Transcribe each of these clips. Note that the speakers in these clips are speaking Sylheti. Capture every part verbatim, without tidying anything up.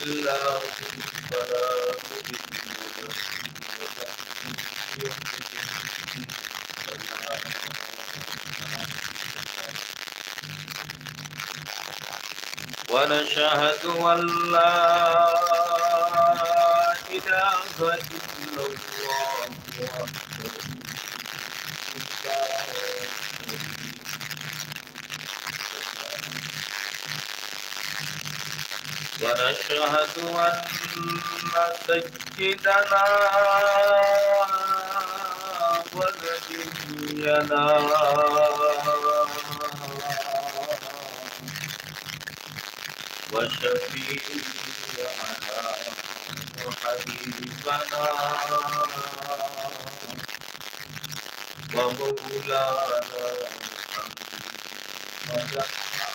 الله فلا مضل له ومن يضلل فلا هادي له. ونشهد أن لا إله إلا الله وحده لا شريك له. ونشهد أن سيدنا ونبينا وشفيعنا وحبيبنا ومولانا محمدا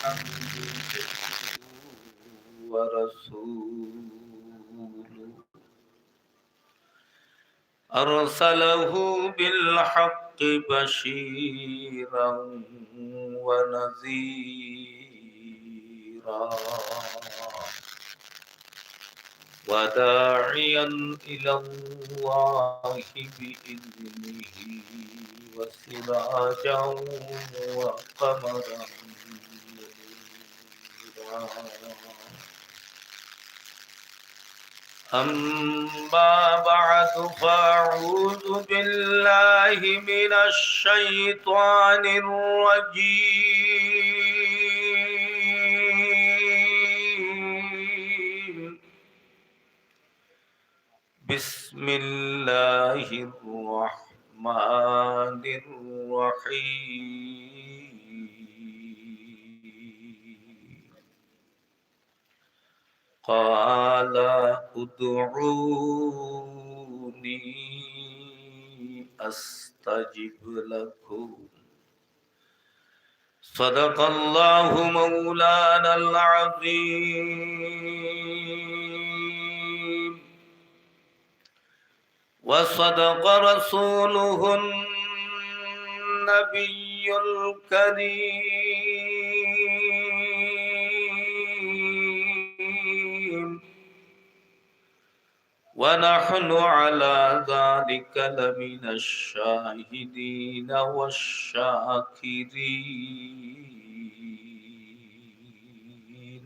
عبده ورسوله، أرسله بالحق بشيرا ونذيرا وداعيا إلى الله بإذنه وسراجا وقمرا منيرا. أما بعد، فأعوذ بالله من الشيطان الرجيم. بسم الله الرحمن الرحيم. قال ادعوني أستجب لكم. صدق الله مولانا العظيم. وصدق رسوله النبي الكريم. ونحن على ذلك لمن الشاهدين والشاكرين.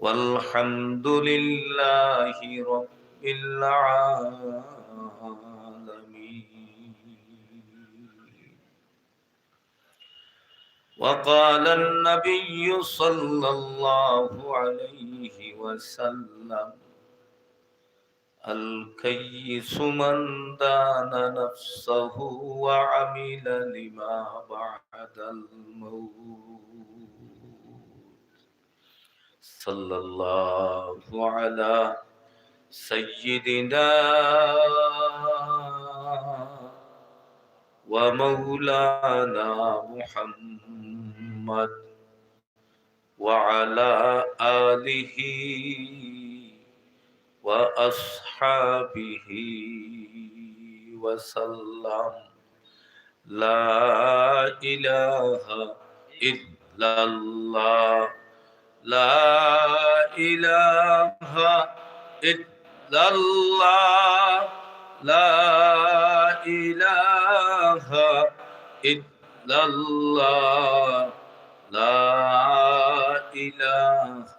والحمد لله رب العالمين. وقال النبي صلى الله عليه وسلم: الكيس من دان نفسه وعمل لما بعد الموت. صلى الله على سيدنا ومولانا محمد وعلى آله وأصحابه وسلم. لا إله إلا الله. لا إله إلا الله. لا إله إلا الله. لا إله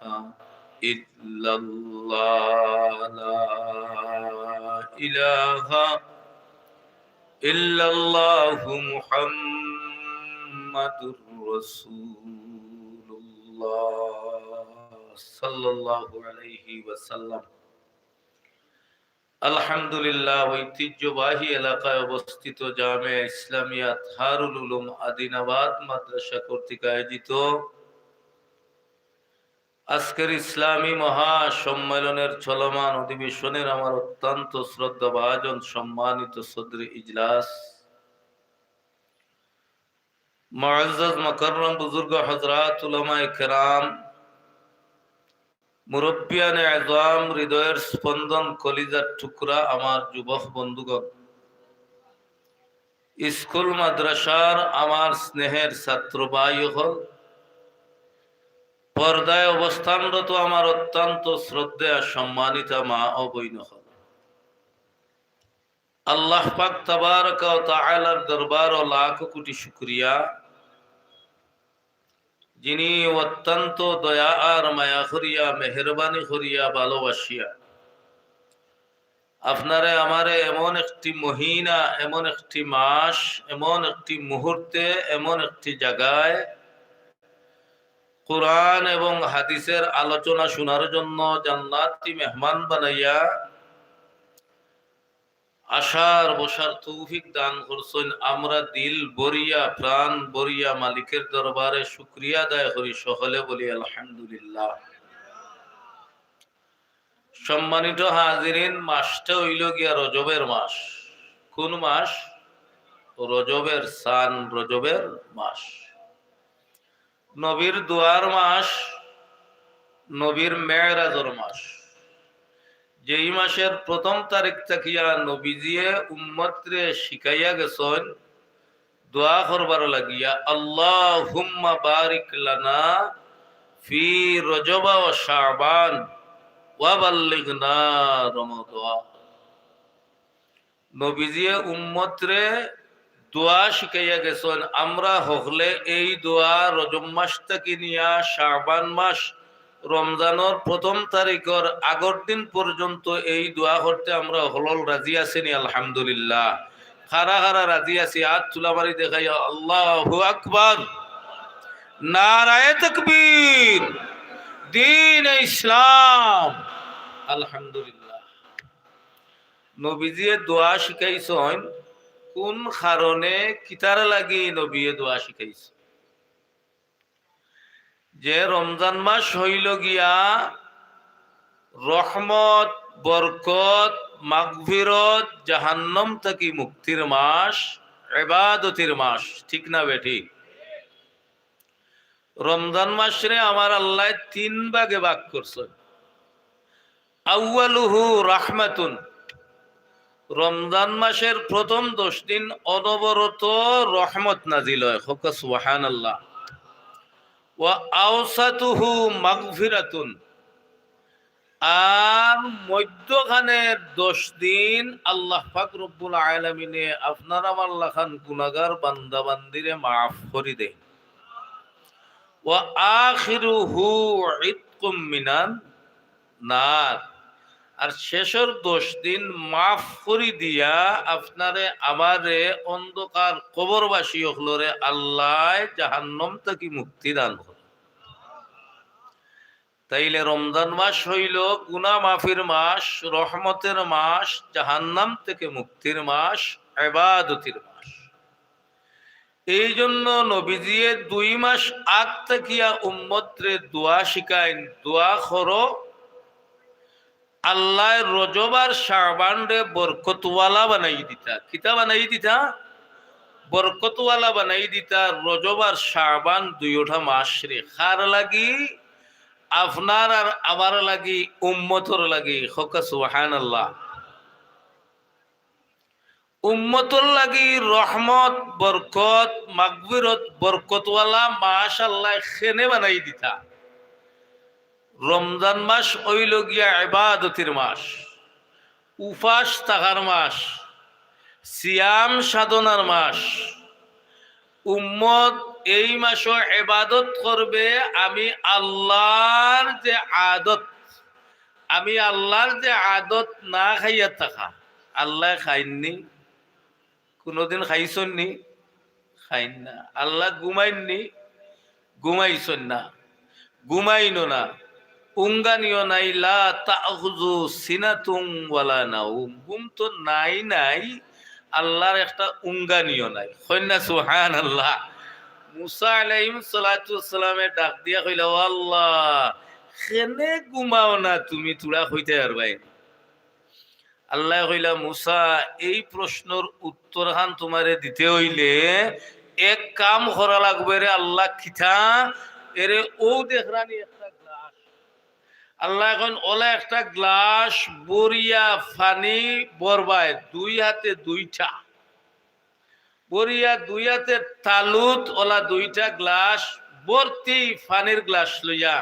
إلا الله. لا إله إلا الله محمد رسول الله صلى الله عليه وسلم. আলহামদুলিল্লাহ, ঐতিহ্যবাহী এলাকায় অবস্থিত জামিয়া ইসলামিয়া তাহারুল উলুম আদিনাবাদ মাদ্রাসা কর্তৃক আয়োজিত আজকের ইসলামী মহাসম্মেলনের চলমান অধিবেশনের আমার অত্যন্ত শ্রদ্ধাভাজন সম্মানিত সদরে ইজলাস, মুআজ্জাজ মুকাররম বুজুর্গ হযরত উলামায়ে কেরাম, মুরব্বিয়ানে আযম, হৃদয়ের স্পন্দন, কলিজার টুকরা আমার যুবক বন্ধুগণ, স্কুল মাদ্রাসার আমার স্নেহের ছাত্র ভাই অকল, পর্দায় অবস্থানরত আমার অত্যন্ত শ্রদ্ধেয় সম্মানিতা মা ও বইন অকল, আল্লাহ পাক তাবারাকা ওয়া তাআলার দরবারো লাখো কোটি শুকরিয়া, যিনি অত্যন্ত দয়া আর মায়া করিয়া, মেহেরবানি করিয়া, ভালোবাসিয়া আপনারে আমারে এমন একটি মহিনা, এমন একটি মাস, এমন একটি মুহূর্তে, এমন একটি জাগায় কোরআন এবং হাদিসের আলোচনা শুনার জন্য জান্নাতি মেহমান বানাইয়া আসার বসার তৌফিক দান করছইন। আমরা দিল ভরিয়া, প্রাণ ভরিয়া মালিকের দরবারে শুকরিয়া আদায় করি, সকলে বলি আলহামদুলিল্লাহ। সম্মানিত হাজিরিন, মাসটা অইলো গিয়া রজবের মাস। কোন মাস? রজবের চান, রজবের মাস। নবীর দোয়ার মাস, নবীর মেরাজর মাস। যেই মাসের প্রথম তারিখ থাকিয়া নবীজিয়ে উম্মতরে শিখাইয়া গেছইন, দোয়া করবার লাগিয়া, "আল্লাহুম্মা বারিক লানা ফি রজবা ওয়া শাবান ওয়া বাল্লিগনা রমাদান।" নবীজিয়ে উম্মতরে দোয়া শিখাইয়া গেছইন। আমরা হকলে এই দোয়া রজব মাস থাকি নিয়া শাবান মাস রমজানর প্রথম তারিখর আগর দিন পর্যন্ত এই দোয়া করতে আমরা হকল রাজি আছি নি? আলহামদুলিল্লাহ। কারা কারা রাজি আছি, আত তুলা মারি দেখাইয়া, আল্লাহু আকবার, নারায়ে তাকবীর, দ্বীনে ইসলাম। আলহামদুলিল্লাহ। নবীজিয়ে দোয়া শিখাইছইন, কোন কারণে, কিতার লাগি নবীয়ে দোয়া শিখাইছইন? যে রমজান মাস অইলো গিয়া রহমত, বরকত, মাগফিরত, জাহান্নাম থাকি মুক্তির মাস, ইবাদতির মাস, ঠিক না বেঠিক? রমজান মাসরে আমার আল্লায় তিন ভাগে ভাগ করছইন। আউয়ালুহু রাহমাতুন, রমজান মাসের প্রথম দশ দিন অনবরত রহমত নাজিল অয়। কউক্কা সুবহানাল্লাহ। ওয়া আওসাতুহু মাগফিরাতুন, আর মধ্যখানের দশ দিন আল্লাহ পাক রব্বুল আলামিনে আপনার আমার লাখান গুনাগার বান্দা বান্দিরে মাফ করি দেইন। ওয়া আখিরুহু ইতকুম মিনান নার, আর শেষর দশ দিন মাফ করি দিয়া আপনারে আমারে অন্ধকার কবরবাসী অকলরে আল্লায় জাহান্নাম থাকি মুক্তি দান করে। তাইলে রমজান মাস অইলো গুনা মাফির মাস, রহমতের মাস, জাহান্নাম থেকে মুক্তির মাস, ইবাদতির মাস। এই জন্য নবীজিয়ে দুই মাস আগ থাকিয়া উম্মতরে দোয়া শিখাইন, দোয়া করো, আল্লায় রজব আর শাবানরে বরকতওয়ালা বানাই দিতা। কিতা বানাই দিতা? বরকতওয়ালা বানাই দিতা। রজব আর শাবান দুইওটা মাসরে। কার লাগি? আপনার আর আমার লাগি, উম্মতর লাগি। কউক্কা সুবহানাল্লাহ। উম্মতর লাগি রহমত, বরকত, মাগফিরত, বরকতওয়ালা মাস আল্লায় কেনে বানাই দিতা। রমজান মাস অইলো গিয়া ইবাদতির মাস, উপাস থাকার মাস, সিয়াম সাধনার মাস। উম্মত এই মাসো ইবাদত করবে, আমি আল্লাহর যে আদত, আমি আল্লাহর যে আদত না খাইয়া থাকা, আল্লায় খাইননি? কোনোদিন খাইছইননি? খাইন না। আল্লাহ ঘুমাইননি? ঘুমাইছইন না, ঘুমাইনও না, উঙ্গানিও নাই। লা তাখুযুহু সিনাতুন ওয়ালা নাউম, ঘুম তো নাই নাই, আল্লাহর একটা উঙ্গানিও নাই। কইন না সুবহানাল্লাহ। মুসা আলাইহিস সালাতু ওয়াস সালামে ডাক দিয়া কইলা, "ও আল্লাহ, কেনে ঘুমাও না তুমি, থুড়া কইতায় পারবায় নি?" আল্লায় কইলা, "মুসা, এই প্রশ্নর উত্তরখান তুমারে দিতে অইলে এক কাম করা লাগবো রে আল্লাহ।" "কিতা?" "এরে অউ দেখরানি একটা গ্লাস।" আল্লায় কইন, "অলা একটা গ্লাস ভরিয়া পানি ভরবায়, দুই হাতে দুইটা।" ভরিয়া দুই হাতের তালুত অলা দুইটা গ্লাস ভর্তি পানির গ্লাস লইয়া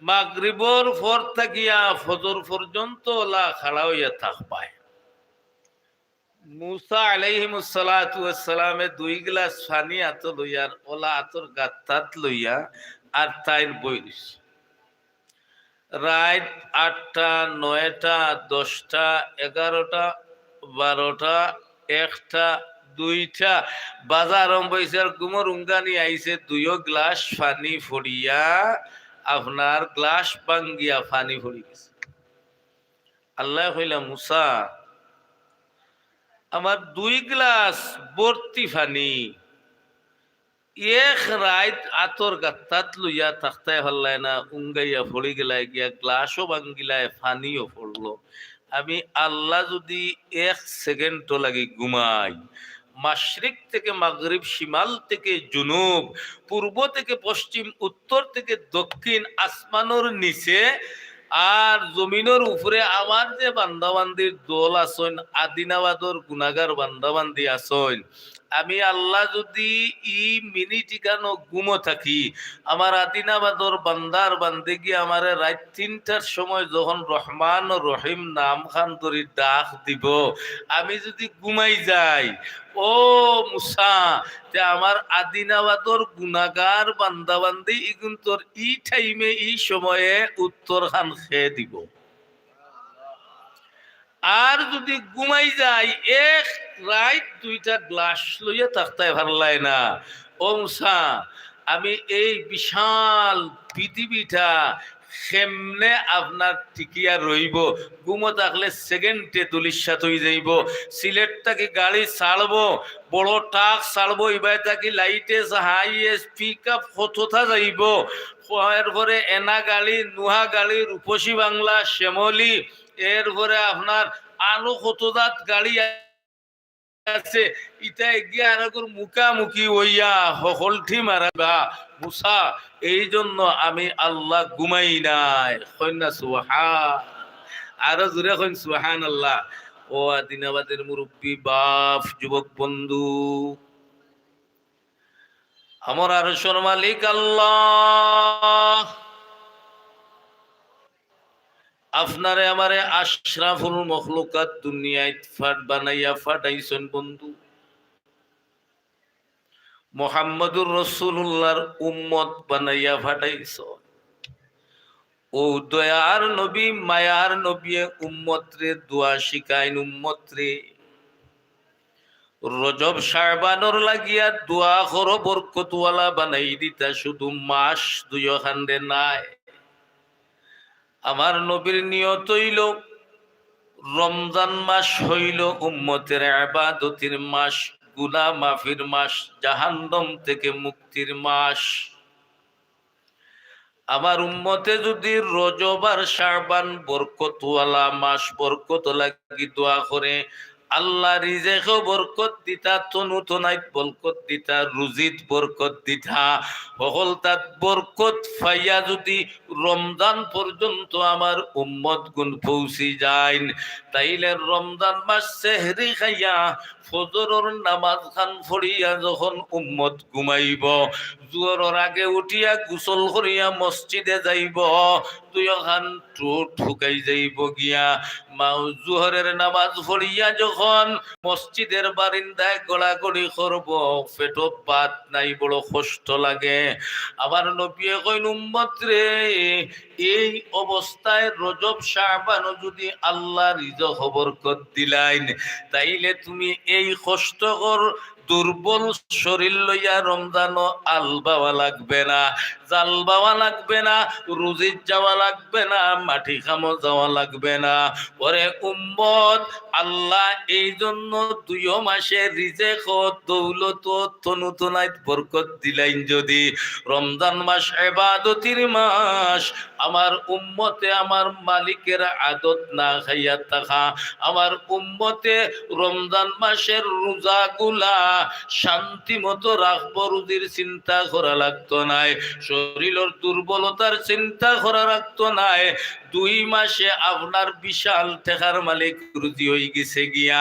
মাগরিবর পর থাকিয়া ফজর পর্যন্ত অলা খাড়া অইয়া থাকবায়। মুসা আলাইহিমুস সালাতু ওয়াস সালামে দুই গ্লাস পানি আতো লইয়ার, অলা আতর গাত্তাত লইয়া, আর তাইন বই রইছে। রাইত আটটা, নয়টা, দশটা, এগারোটা, বারোটা, একটা, দুইটা বাজা আরম্ভ অইছে, আর ঘুমর উঙ্গানি আইছে, দুইও গ্লাস পানি পড়িয়া, আপনার গ্লাস ভাঙ্গিয়া পানি পড়ি গেছে। আল্লায় কইলা, "মুসা, আমার দুই গ্লাস ভর্তি পানি, এক রাইত আতর গাত্তাত লইয়া থাকতায় পারলায় না, উঙ্গাইয়া পড়ি গেলায় গিয়া, গ্লাসও ভাঙ্গিলায়, পানিও পড়লো। আমি আল্লাহ যুদি এক সেকেন্ডও লাগি ঘুমাই, মাশরিক থেকে মাগরিব, শিমাল থেকে জুনুব, পূর্ব থেকে পশ্চিম, উত্তর থেকে দক্ষিণ, আসমানর নিচে আর জমিনর উপরে আমার যে বান্দাবান্দির দল আছইন, আদিনাবাদর গুনাগার বান্দাবান্দি আছইন, আমি আল্লাহ যুদি ই মিনিট ইখানো ঘুমো থাকি, আমার আদিনাবাদর বান্দার বান্দিগি আমারে রাইত তিনটার সময় যখন রহমান ও রহিম নাম খান ধরি ডাক দিবো, আমি যুদি ঘুমাই যাই, ও মুসা, তে আমার আদিনাবাদর গুনাগার বান্দাবান্দি ইগুন্তর ই টাইমে, ই সময়ে উত্তর খান কে দিবো?" আর যুদি ঘুমাই যাই, এক রাইত দুইটা গ্লাস লইয়া থাকতায় পারলায় না, ও মুসা, আমি এই বিশাল পৃথিবীটা কেমনে আপনার টিকিয়া রইবো? ঘুমো থাকলে সেকেন্ডে ধুলিস্যাৎ অই যাইবো। সিলেট থাকি গাড়ি ছাড়বো, বড় ট্রাক ছাড়বো, ইবায় থাকি লাইটেস, হাইয়েস, পিক আপ কততা যাইবো। এরপরে এনা গাড়ি, নুহা গাড়ি, রূপসী বাংলা, শ্যামলী, এরপরে আপনার আরো কত জাত গাড়ি আছে, ইতা এগিয়ে আর এগুর মুখামুখি অইয়া হকলটি মারাইবা। মুসা, এই জন্য আমি আল্লাহ ঘুমাই নাই। কইন না সুবহান। আরো জোরে কইন সুবহানাল্লাহ। ও আদিনাবাদের মুরব্বী, বাপ, যুবক বন্ধু, আমার আরশর মালিক আল্লাহ, আপনারে আমারে আশরাফুল মখলুকাত দুনিয়াত ফাট বানাইয়া ফাটাইছইন বন্ধু। মুহাম্মদুর রাসূলুল্লাহর উম্মত বানাইয়া ফাটাইছইন। ও দয়ার নবী, মায়ার নবী, উম্মতরে দোয়া শিখাইন, উম্মতরে। রজব শাবানর লাগিয়া দোয়া করো, বরকতওয়ালা বানাই দিতা, শুধু মাস দুইও খান্ডে নায়। আমার নবীর নিয়ত অইলো, রমজান মাস অইলো উম্মতের ইবাদতির মাস, গুনাহ মাফির মাস, জাহান্নাম থেকে মুক্তির মাস। আমার উম্মতে যুদি রজব আর শাবান বরকতওয়ালা মাস, বরকত লাগি দোয়া করে, আল্লাহ রিজেকো বরকত দিতা, তনু তনাইত বরকত দিতা, রুজিত বরকত দিতা। হকলতাত বরকত পাইয়া যুদি রমজান পর্যন্ত আমার উম্মতগুন পৌঁছি যাইন, তাইলে রমজান মাস সেহরি খাইয়া ফজরর নামাজ খান পড়িয়া যখন উম্মত ঘুমাইবো, জোহরর আগে উঠিয়া গোসল করিয়া মসজিদে যাইবো, দুইও খান ঠোঁট শুকাই যাইবো গিয়া। মা জোহরের নামাজ পড়িয়া যখন মসজিদের বারিন্দায় গড়াগড়ি করবো, পেটো ভাত নাই, বড় কষ্ট লাগে। আমার নবীয়ে কইন, উম্মতরে, এই অবস্থায় রজব শাবানও যুদি আল্লাহ রিজেকো বরকত দিলাইন, তাইলে তুমি এই কষ্টকর দুর্বল শরীর লইয়া রমজানও আলবাওয়া লাগবে না, জালবাওয়া লাগবে না, রুজিত যাওয়া লাগবে না, মাটি কামো যাওয়া লাগবে না। ওরে উম্মত, আল্লাহ এই জন্য দুইও মাসে রিজেকো, দৌলতো, তনু তনাইত বরকত দিলাইন। যুদি রমজান মাস ইবাদতির মাস, আমার উম্মতে আমার মালিকের আদত না খাইয়া থাকা, আমার উম্মতে রমজান মাসের রোজাগুলা শান্তি মতো রাখবো, রুজির চিন্তা করা লাগতো নায়, শরীরর দুর্বলতার চিন্তা করা লাগতো নায়। দুই মাসে আপনার বিশাল টেকার মালিক রুজি অইগেছে গিয়া,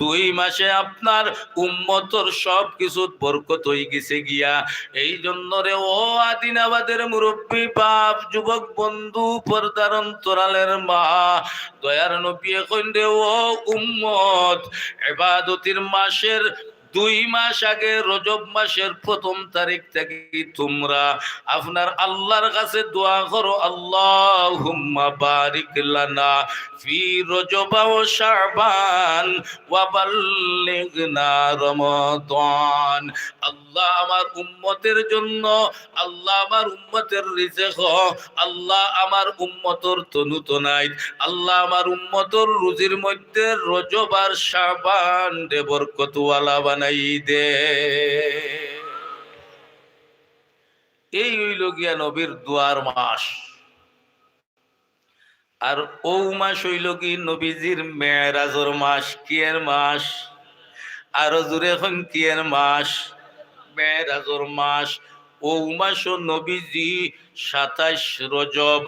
দুই মাসে আপনার উম্মতর সব কিছুত বরকত অইগেছে গিয়া। এই জন্য রে ও আদিনাবাদের মুরব্বী বাপ, যুবক বন্ধু, পর্দার অন্তরালের মা, দয়ার নবীয়ে কইন রে ও উম্মত, ইবাদতির মাসের দুই মাস আগে রজব মাসের প্রথম তারিখ থাকি তুমরা আপনার আল্লাহর কাছে দোয়া করো, আল্লাহুম্মা বারিক লানা ফি রজবা ওয়া শাবান ওয়া বাল্লিগনা রমাদান। আল্লাহ আমার উম্মতের জন্য, আল্লাহ আমার উম্মতের রিজেক, আল্লাহ আমার উম্মতর তনুতনাইত, আল্লাহ আমার উম্মতর রুজির মধ্যে রজব আর শাবান রে বরকতওয়ালা বানাই দে। এই অইল গিয়া নবীর দোয়ার মাস। আর অউ মাস অইল কি নবীজির মেরাজর মাস। কিয়ের মাস? আরো জোরে কইন, কিয়ের মাস? মেরাজর মাস। অউ মাসও নবীজি সাতাইশ রজব,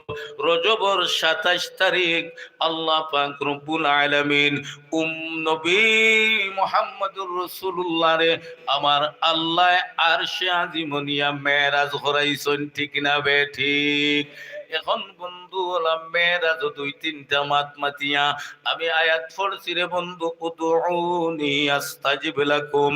রজবর সাতাইশ তারিখ আল্লাহ পাক রব্বুল আলামিন উম নবী মুহাম্মদুর রাসূলুল্লাহরে আমার আল্লাহ আরশে আজিমো নিয়া মেরাজ করাইছইন, ঠিক না বেঠিক? এখন বন্ধু অকল, মেরাজ দুই তিনটা মাত মাতিয়া আমি আয়াত পড়ছি রে বন্ধু, উদউনি আস্তাজিব লাকুম।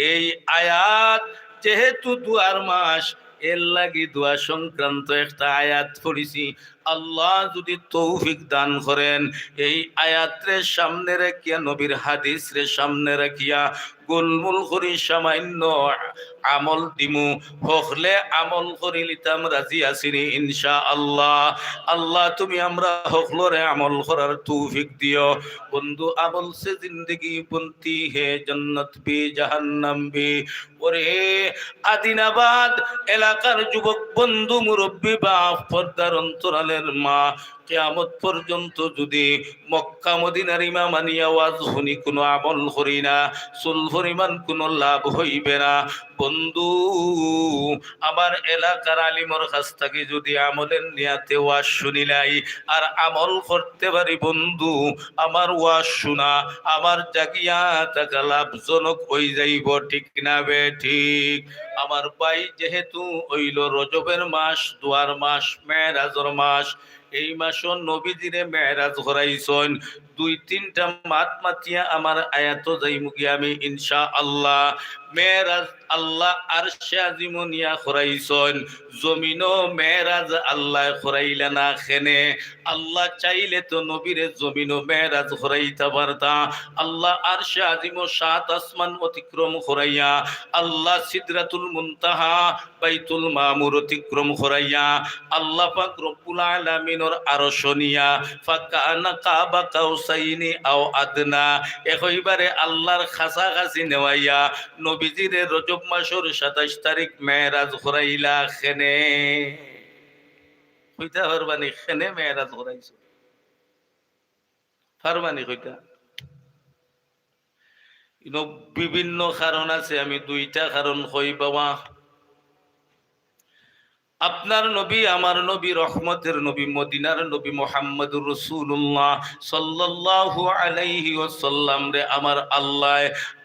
এই আয়াত যেহেতু দোয়ার মাস, এর লাগি দোয়া সংক্রান্ত একটা আয়াত পড়ছি। আল্লাহ যদি তৌফিক দান করেন, এই আয়াতরে সামনে রাখিয়া, নবীর হাদিসরে সামনে রাখিয়া, গোলমুল করি সামান্য আমল দিমু। হকলে আমল করিলিতাম, রাজি আছিনি ইনশাআল্লাহ। আল্লাহ তুমি আমরা হকলরে আমল করার তৌফিক দিও। বন্ধু, আমল সে জিন্দেগি বনতি হে, জন্নত ভি জাহান্নাম ভি। ওরে আদিনাবাদ এলাকার যুবক বন্ধু, মুরব্বী বাপ, পর্দার অন্তরালের মা, কিয়ামত পর্যন্ত যদি মক্কা মদিনার ইমাম আনিয়া ওয়াজ হুনি কুনু আমল করি না, চুল পরিমাণ কুনু লাভ হইবে না। বন্ধু, আমার এলাকার আলিমর কাছ থাকি যদি আমলের নিয়াতে ওয়াজ হুনিলাই আর আমল করতে পারি বন্ধু, আমার ওয়াজ হুনা, আমার জাগিয়া থাকা লাভজনক অই যাইবো, ঠিক না বেঠিক? আমার ভাই, যেহেতু অইল রজবের মাস, দোয়ার মাস, মেরাজর মাস, এই মাসও নবীজিরে মেরাজ করাইছইন। দুই তিনটা মাত মাতিয়া আমার আয়াতো যাইমুগি আমি ইনশাআল্লাহ। মেরাজ আল্লাহ আরশে আজিমো নিয়া করাইছইন, জমিনো মেরাজ আল্লাহ করাইলা না কেনে? আল্লাহ চাইলে তো নবীরে জমিনো মেরাজ করাইতা পারতা। আল্লাহ আরশে আজিমো সাত আসমান অতিক্রম করাইয়া, আল্লাহ সিদরাতুল মুনতাহা বাইতুল মামুর অতিক্রম করাইয়া আল্লাহ পাক রব্বুল আলামিনর আরশো নিয়া ফাকানা কাবা কাউসাইনি আও আদনা, একইবারে আল্লাহর কাছাকাছি নেওয়াইয়া নবীজিরে রজব মাসর সাতাইশ তারিখ মেরাজ করাইলা কেনে। কইতা পারবানি কেনে মেরাজ করাইছইন? পারবানি কইতা? ইনো বিভিন্ন কারণ আছে, আমি দুইটা কারণ কই বাবা। আপনার নবী, আমার নবী, রহমতের নবী, মদিনার নবী মুহাম্মদুর রাসূলুল্লাহ সাল্লাল্লাহু আলাইহি ওয়াসাল্লামরে আমার আল্লাহ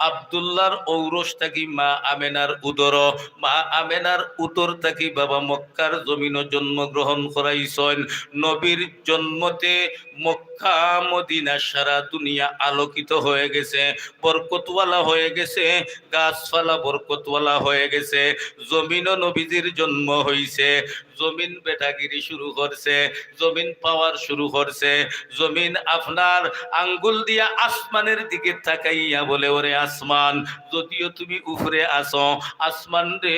আব্দুল্লাহর ঔরস থাকি মা আমেনার উদর, মা আমেনার উদর থাকি বাবা মক্কার জমিনো জন্মগ্রহণ করাইছইন। নবীর জন্মতে মক্কা মদিনা সারা দুনিয়া আলোকিত হয়ে গেছে, বরকতওয়ালা হয়ে গেছে, গাছপালা বরকতওয়ালা হয়ে গেছে, জমিনো নবীজির জন্ম হইছে, জমিন বেটাগিরি শুরু করছে, জমিন পাওয়ার শুরু করছে, জমিন আপনার আঙ্গুল দিয়া আসমানের দিকে তাকাইয়া বলে, "ওরে আসমান, যদিও তুমি উপরে আছো, আসমান রে,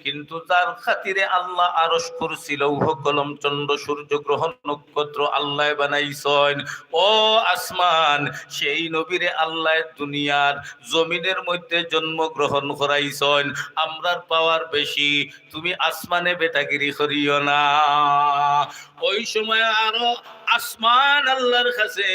কিন্তু যার খাতিরে আল্লাহ আরশ, কুরসি, লৌহ, কলম, চন্দ্র, সূর্য, গ্রহ, নক্ষত্র আল্লাহ বানাইছইন। ও আসমান, সেই নবীরে আল্লাহ দুনিয়ার জমিনের মধ্যে জন্মগ্রহণ করাইছইন। আমরার পাওয়ার বেশি, তুমি আসমানে বেটাগিরি করিও না।" ওই সময় আরো আসমান আল্লাহর কাছে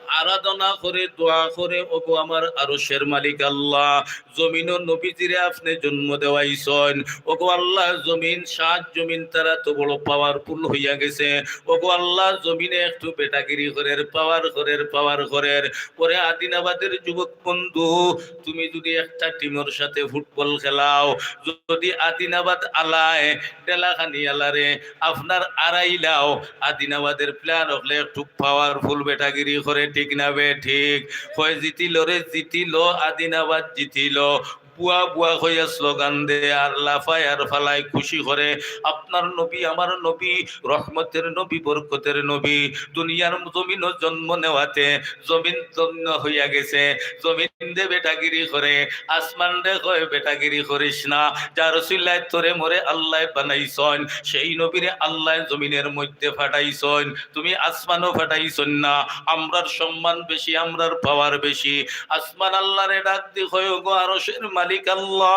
আরাধনা করে, দোয়া করে, "ওগো আমার আরশের মালিক আল্লাহ, জমিনো নবীজিরে আপনে জন্ম দেওয়াইছইন। ওগো আল্লাহ, জমিন, সাত জমিন তারা তো বড় powerful হইয়া গেছে। ওগো আল্লাহ, জমিনে একটু বেটাগিরি করের, power করের, power করের।" ওরে আদিনাবাদের যুবক বন্ধু, তুমি যদি একটা টিমর সাথে ফুটবল খেলাও, যদি আদিনাবাদ আলায়, ডেলাখানি আলারে, আপনার আড়াইলাও, আদিনাবাদের player অকলে একটু powerful বেটাগিরি করে, ঠিক না বে? ঠিক। কয়, "জিতিল রে, জিতিল, আদিনাবাদ জিতিল।" বুয়া বুয়া কইয়া স্লোগান দে আর লাফায় আর ফালায় খুশি করে। আপনার নবী, আমার নবী, রহমতের নবী, বরকতের নবী, দুনিয়ার জমিনো জন্ম নেওয়াতে জমিন ধন্য হইয়া গেছে। জমিন দে বেটাগিরি করে, আসমান দে কয়, "বেটাগিরি করিস না।" যা রসুল্লাহ, তোরে মোরে আল্লায় বানাইছইন, সেই নবীরে আল্লায় জমিনের মধ্যে ফাটাইছইন, তুমি আসমানো ফাটাইছইন না। আমরার সম্মান বেশি, আমরার power বেশি। আসমান আল্লাহরে ডাক দি কয়, "ওগো আরশের মালিক আল্লাহ,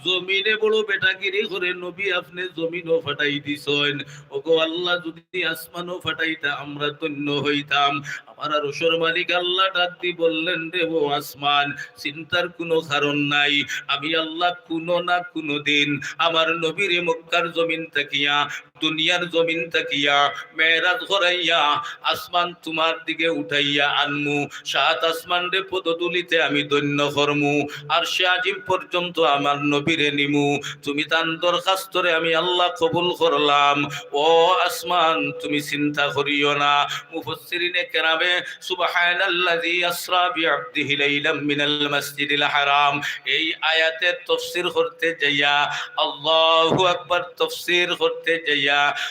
জমিনে বড় বেটাগিরি করে নবী আপনে জমিনো ফাটাই দিছইন। ওগো আল্লাহ, যদি আসমানো ফাটাইতা, আমরা ধন্য হইতাম।" আমার আরশের মালিক আল্লাহ ডাক দি বললেন, "রে ও আসমান, চিন্তার কোনো কারণ নাই। আমি আল্লাহ কোনো না কোনো দিন আমার নবীরে মক্কার জমিন থাকিয়া, দুনিয়ার জমিন থাকিয়া মেরাজ করাইয়া আসমান তোমার দিকে উঠাইয়া আনমু। সাত আসমানরে পদধূলিতে আমি ধন্য করমু। আরশে আজিম পর্যন্ত আমার নবীরে নিমু। তুমি তান দরখাস্তরে আমি আল্লাহ কবুল করলাম। ও আসমান, তুমি চিন্তা করিও না।" মুফাসসিরিনে কেরামে, "সুবহানাল্লাযী আসরা বিআবদিহি লাইলাম মিনাল মাসজিদিল হারাম।" এই আয়াতের তফসির করতে যাইয়া, আল্লাহু আকবার, তফসির করতে যাইয়া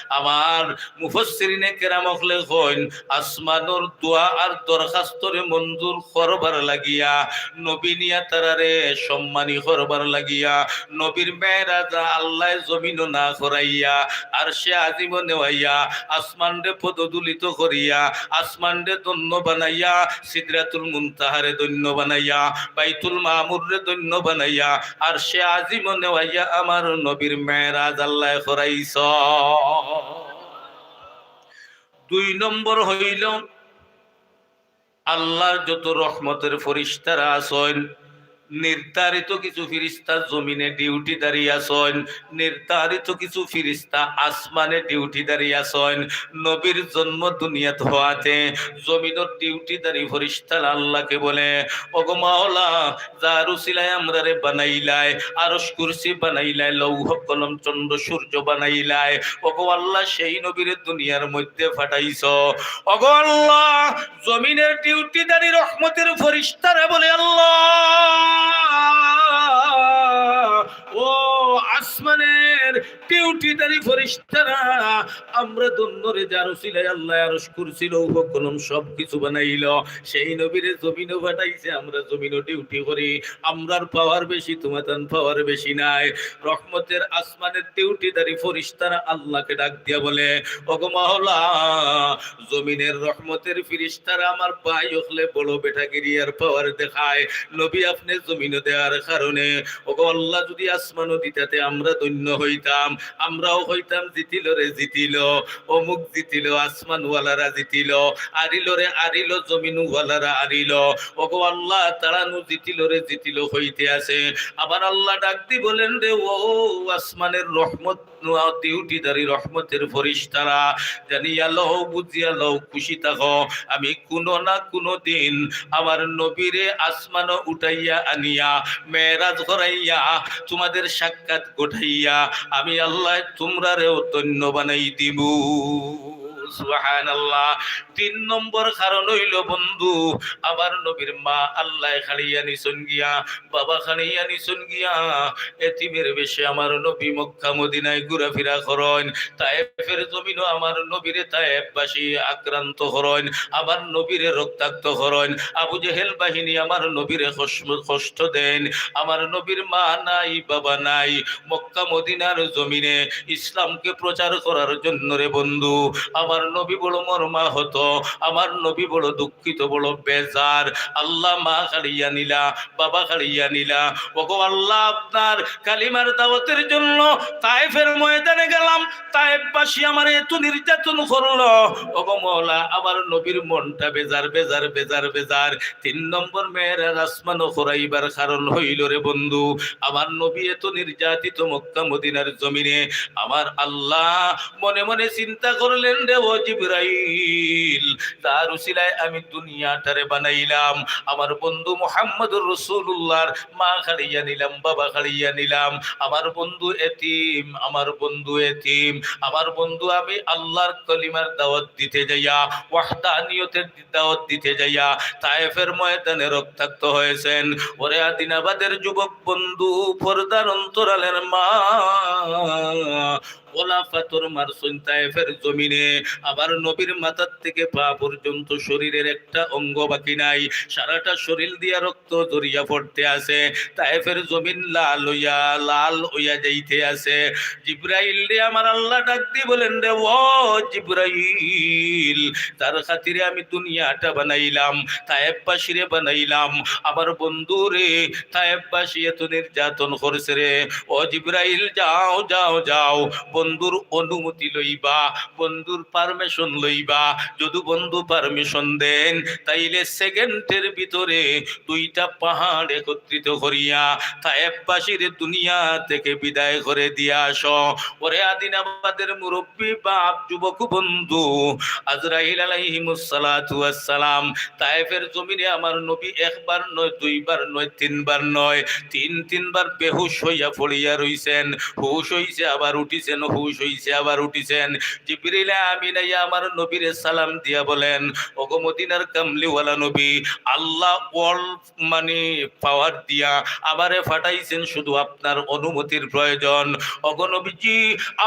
আমার মুফাসসিরিনে কেরাম অকলে কইন, আসমানর দোয়া আর দরখাস্তরে মঞ্জুর করবার লাগিয়া, নবী নিয়া তারারে সম্মানী করবার লাগিয়া, নবীর মেরাজ আল্লায় জমিনো না করাইয়া, আরশে আজিমো নেওয়াইয়া, আসমানরে পদধূলিত করিয়া, আসমানরে ধন্য বানাইয়া, সিদরাতুল মুনতাহারে ধন্য বানাইয়া, বাইতুল মামুররে ধন্য বানাইয়া, আরশে আজিমো নেওয়াইয়া আমার নবীর মেরাজ আল্লায় করাইছ। দুই নম্বর হইল, আল্লাহর যত রহমতের ফিরিস্তারা আছইন, নির্ধারিত কিছু ফিরিস্তা জমিনে ডিউটিধারী আছইন, নির্ধারিত কিছু ফিরিস্তা আসমানে ডিউটিধারী আছইন। নবীর জন্ম দুনিয়াত হওয়াতে জমিনর ডিউটিধারী ফিরিস্তারা আল্লাহকে বলে, "ওগো মাওলা, যার উসিলায় আমরারে বানাইলায়, আরশ কুরসি বানাইলায়, লৌহ কলম চন্দ্র সূর্য বানাইলায়, ওগো আল্লাহ, সেই নবীরে দুনিয়ার মধ্যে ফাটাইছ। ওগো আল্লাহ, জমিনের ডিউটিধারী রহমতের ফিরিস্তারা বলে, আল্লাহ, ও আসমানের ডিউটিধারী ফিরিস্তারা, আমরা ধন্য রে, যার উসিলায় আল্লাহ আরশ কুরসি লৌহ কলম সব কিছু বানাইল, সেই নবীরে জমিনো ফাটাইছে, আমরা জমিনো ডিউটি করি, আমরার পাওয়ার বেশি, তোমার তান পাওয়ার বেশি নাই।" রহমতের আসমানের ডিউটিধারী ফিরিস্তারা আল্লাহকে ডাক দিয়া বলে, "ওগো মাওলা, জমিনের রহমতের ফিরিস্তারা আমার ভাই অকলে বড় বেটাগিরি আর পাওয়ার দেখায়, নবী আপনে জমিনো দেওয়ার কারণে, ওগো আল্লাহ, যদি আসমানো দিতাতে আমরা ধন্য হইতাম, আমরাও কইতাম, 'জিতিল রে জিতিল, অমুক জিতিল, আসমানওয়ালারা জিতিল, আরিল রে আরিল, জমিনওয়ালারা আরিল।' ওগো আল্লাহ, তারা নু জিতিল রে জিতিল কইতে আছে।" আবার আল্লাহ ডাক দি বলেন, "রে ও আসমানের রহমত, ডিউটিধারী রহমতের ফিরিস্তারা, জানিয়া লও, বুঝিয়া লও, খুশি থাকো, আমি কোনো না কোনো দিন আমার নবীরে আসমানো উঠাইয়া আনিয়া, মেরাজ করাইয়া, তোমাদের সাক্ষাৎ ঘটাইয়া আমি আল্লাহ তোমরারেও ধন্য বানাই দিমু।" সুবহানাল্লাহ। তিন নম্বর কারণ হইল বন্ধু, আমার নবীর মা আল্লাহ খাড়িয়া নিছইন গিয়া, বাবা খাড়িয়া নিছইন গিয়া, এতিমের বেশে আমার নবী মক্কা মদিনায় ঘুরাফিরা করইন। তায়েফের জমিনো আমার নবীরে তায়েফবাসী আক্রান্ত করইন, আমার নবীরে রক্তাক্ত করইন। আবু জেহেল বাহিনী আমার নবীরে কষ্ট, কষ্ট দেন। আমার নবীর মা নাই, বাবা নাই। মক্কা মদিনার জমিনে ইসলামকে প্রচার করার জন্য রে বন্ধু, আমার আমার নবী বড় মর্মাহত, আমার নবী বড় দুঃখিত, বড় বেজার। আল্লাহ, মা কাড়িয়া নিলা, বাবা কাড়িয়া নিলা। ওগো আল্লাহ, আপনার কালিমার দাওয়াতের জন্য তায়েফের ময়দানে গেলাম, তায়েফবাসী আমারে এত নির্যাতন করলো। ওগো মওলা, আমার নবীর মনটা বেজার, বেজার, বেজার, বেজার। তিন নম্বর মেরাজ আসমানো করাইবার কারণ হইল রে বন্ধু, আমার নবী এত নির্যাতিত মক্কা মদিনার জমিনে, আমার আল্লাহ মনে মনে চিন্তা করলেন রে, ও জিব্রাইল, যার উসিলায় আমি দুনিয়াটারে বানাইলাম, আমার বন্ধু মুহাম্মদুর রাসূলুল্লাহর মা কাড়িয়া নিলাম, বাবা কাড়িয়া নিলাম, আমার বন্ধু এতিম, আমার বন্ধু এতিম, আমার বন্ধু আমি আল্লাহর কলিমার দাওয়াত দিতে যাইয়া, ওয়াহদানিয়তের দাওয়াত দিতে যাইয়া তায়েফের ময়দানে রক্তাক্ত হয়েছেন। ওরে আদিনাবাদের যুবক বন্ধু, পর্দার অন্তরালের মা, ওলা পাথর মারছইন তায়েফের জমিনে। আমার নবীর মাথার থেকে পা পর্যন্ত শরীরের একটা অঙ্গ বাকি নাই, সারাটা শরীর দিয়া রক্ত ঝরিয়া পড়তে আছে। তায়েফের জমিন লাল হইয়া, লাল হইয়া যাইতে আছে। জিব্রাইল রে, আমার আল্লাহ ডাক দি বলেন রে, ও জিব্রাইল, তার খাতিরে আমি দুনিয়াটা বানাইলাম, তায়েফবাসীরে বানাইলাম, আমার বন্ধু রে, তায়েফবাসী এত নির্যাতন করছে রে। ও জিব্রাইল, যাও, যাও, যাও, বন্ধুর অনুমতি লইবা, বন্ধুর পারমিশন লইবা। যদি বন্ধু পারমিশন দেন, তাইলে সেকেন্ডের ভিতরে দুইটা পাহাড় একত্রিত করিয়া তায়েফবাসীরে দুনিয়া থেকে বিদায় করে দিয়া আসো। ওরে আদিনাবাদের মুরব্বী বাপ, যুবক বন্ধু, আজরাইল আলাইহিমুস সালাতু ওয়াস সালাম তায়েফের জমিনে আমার নবী একবার নয়, দুইবার নয়, তিনবার নয়, তিন তিনবার বেহুশ হইয়া পড়িয়া রইছেন। হুশ হইছে, আবার উঠিছেন, হুশ হইছে, আবার উঠিছেন। জিবরিল আমিন আইয়া আমার নবীরে সালাম দিয়া বলেন, ওগো মদিনার কামলিওয়ালা নবী, আল্লাহ all মানে পাওয়ার দিয়া আমারে পাঠাইছেন, শুধু আপনার অনুমতির প্রয়োজন। ওগো নবীজি,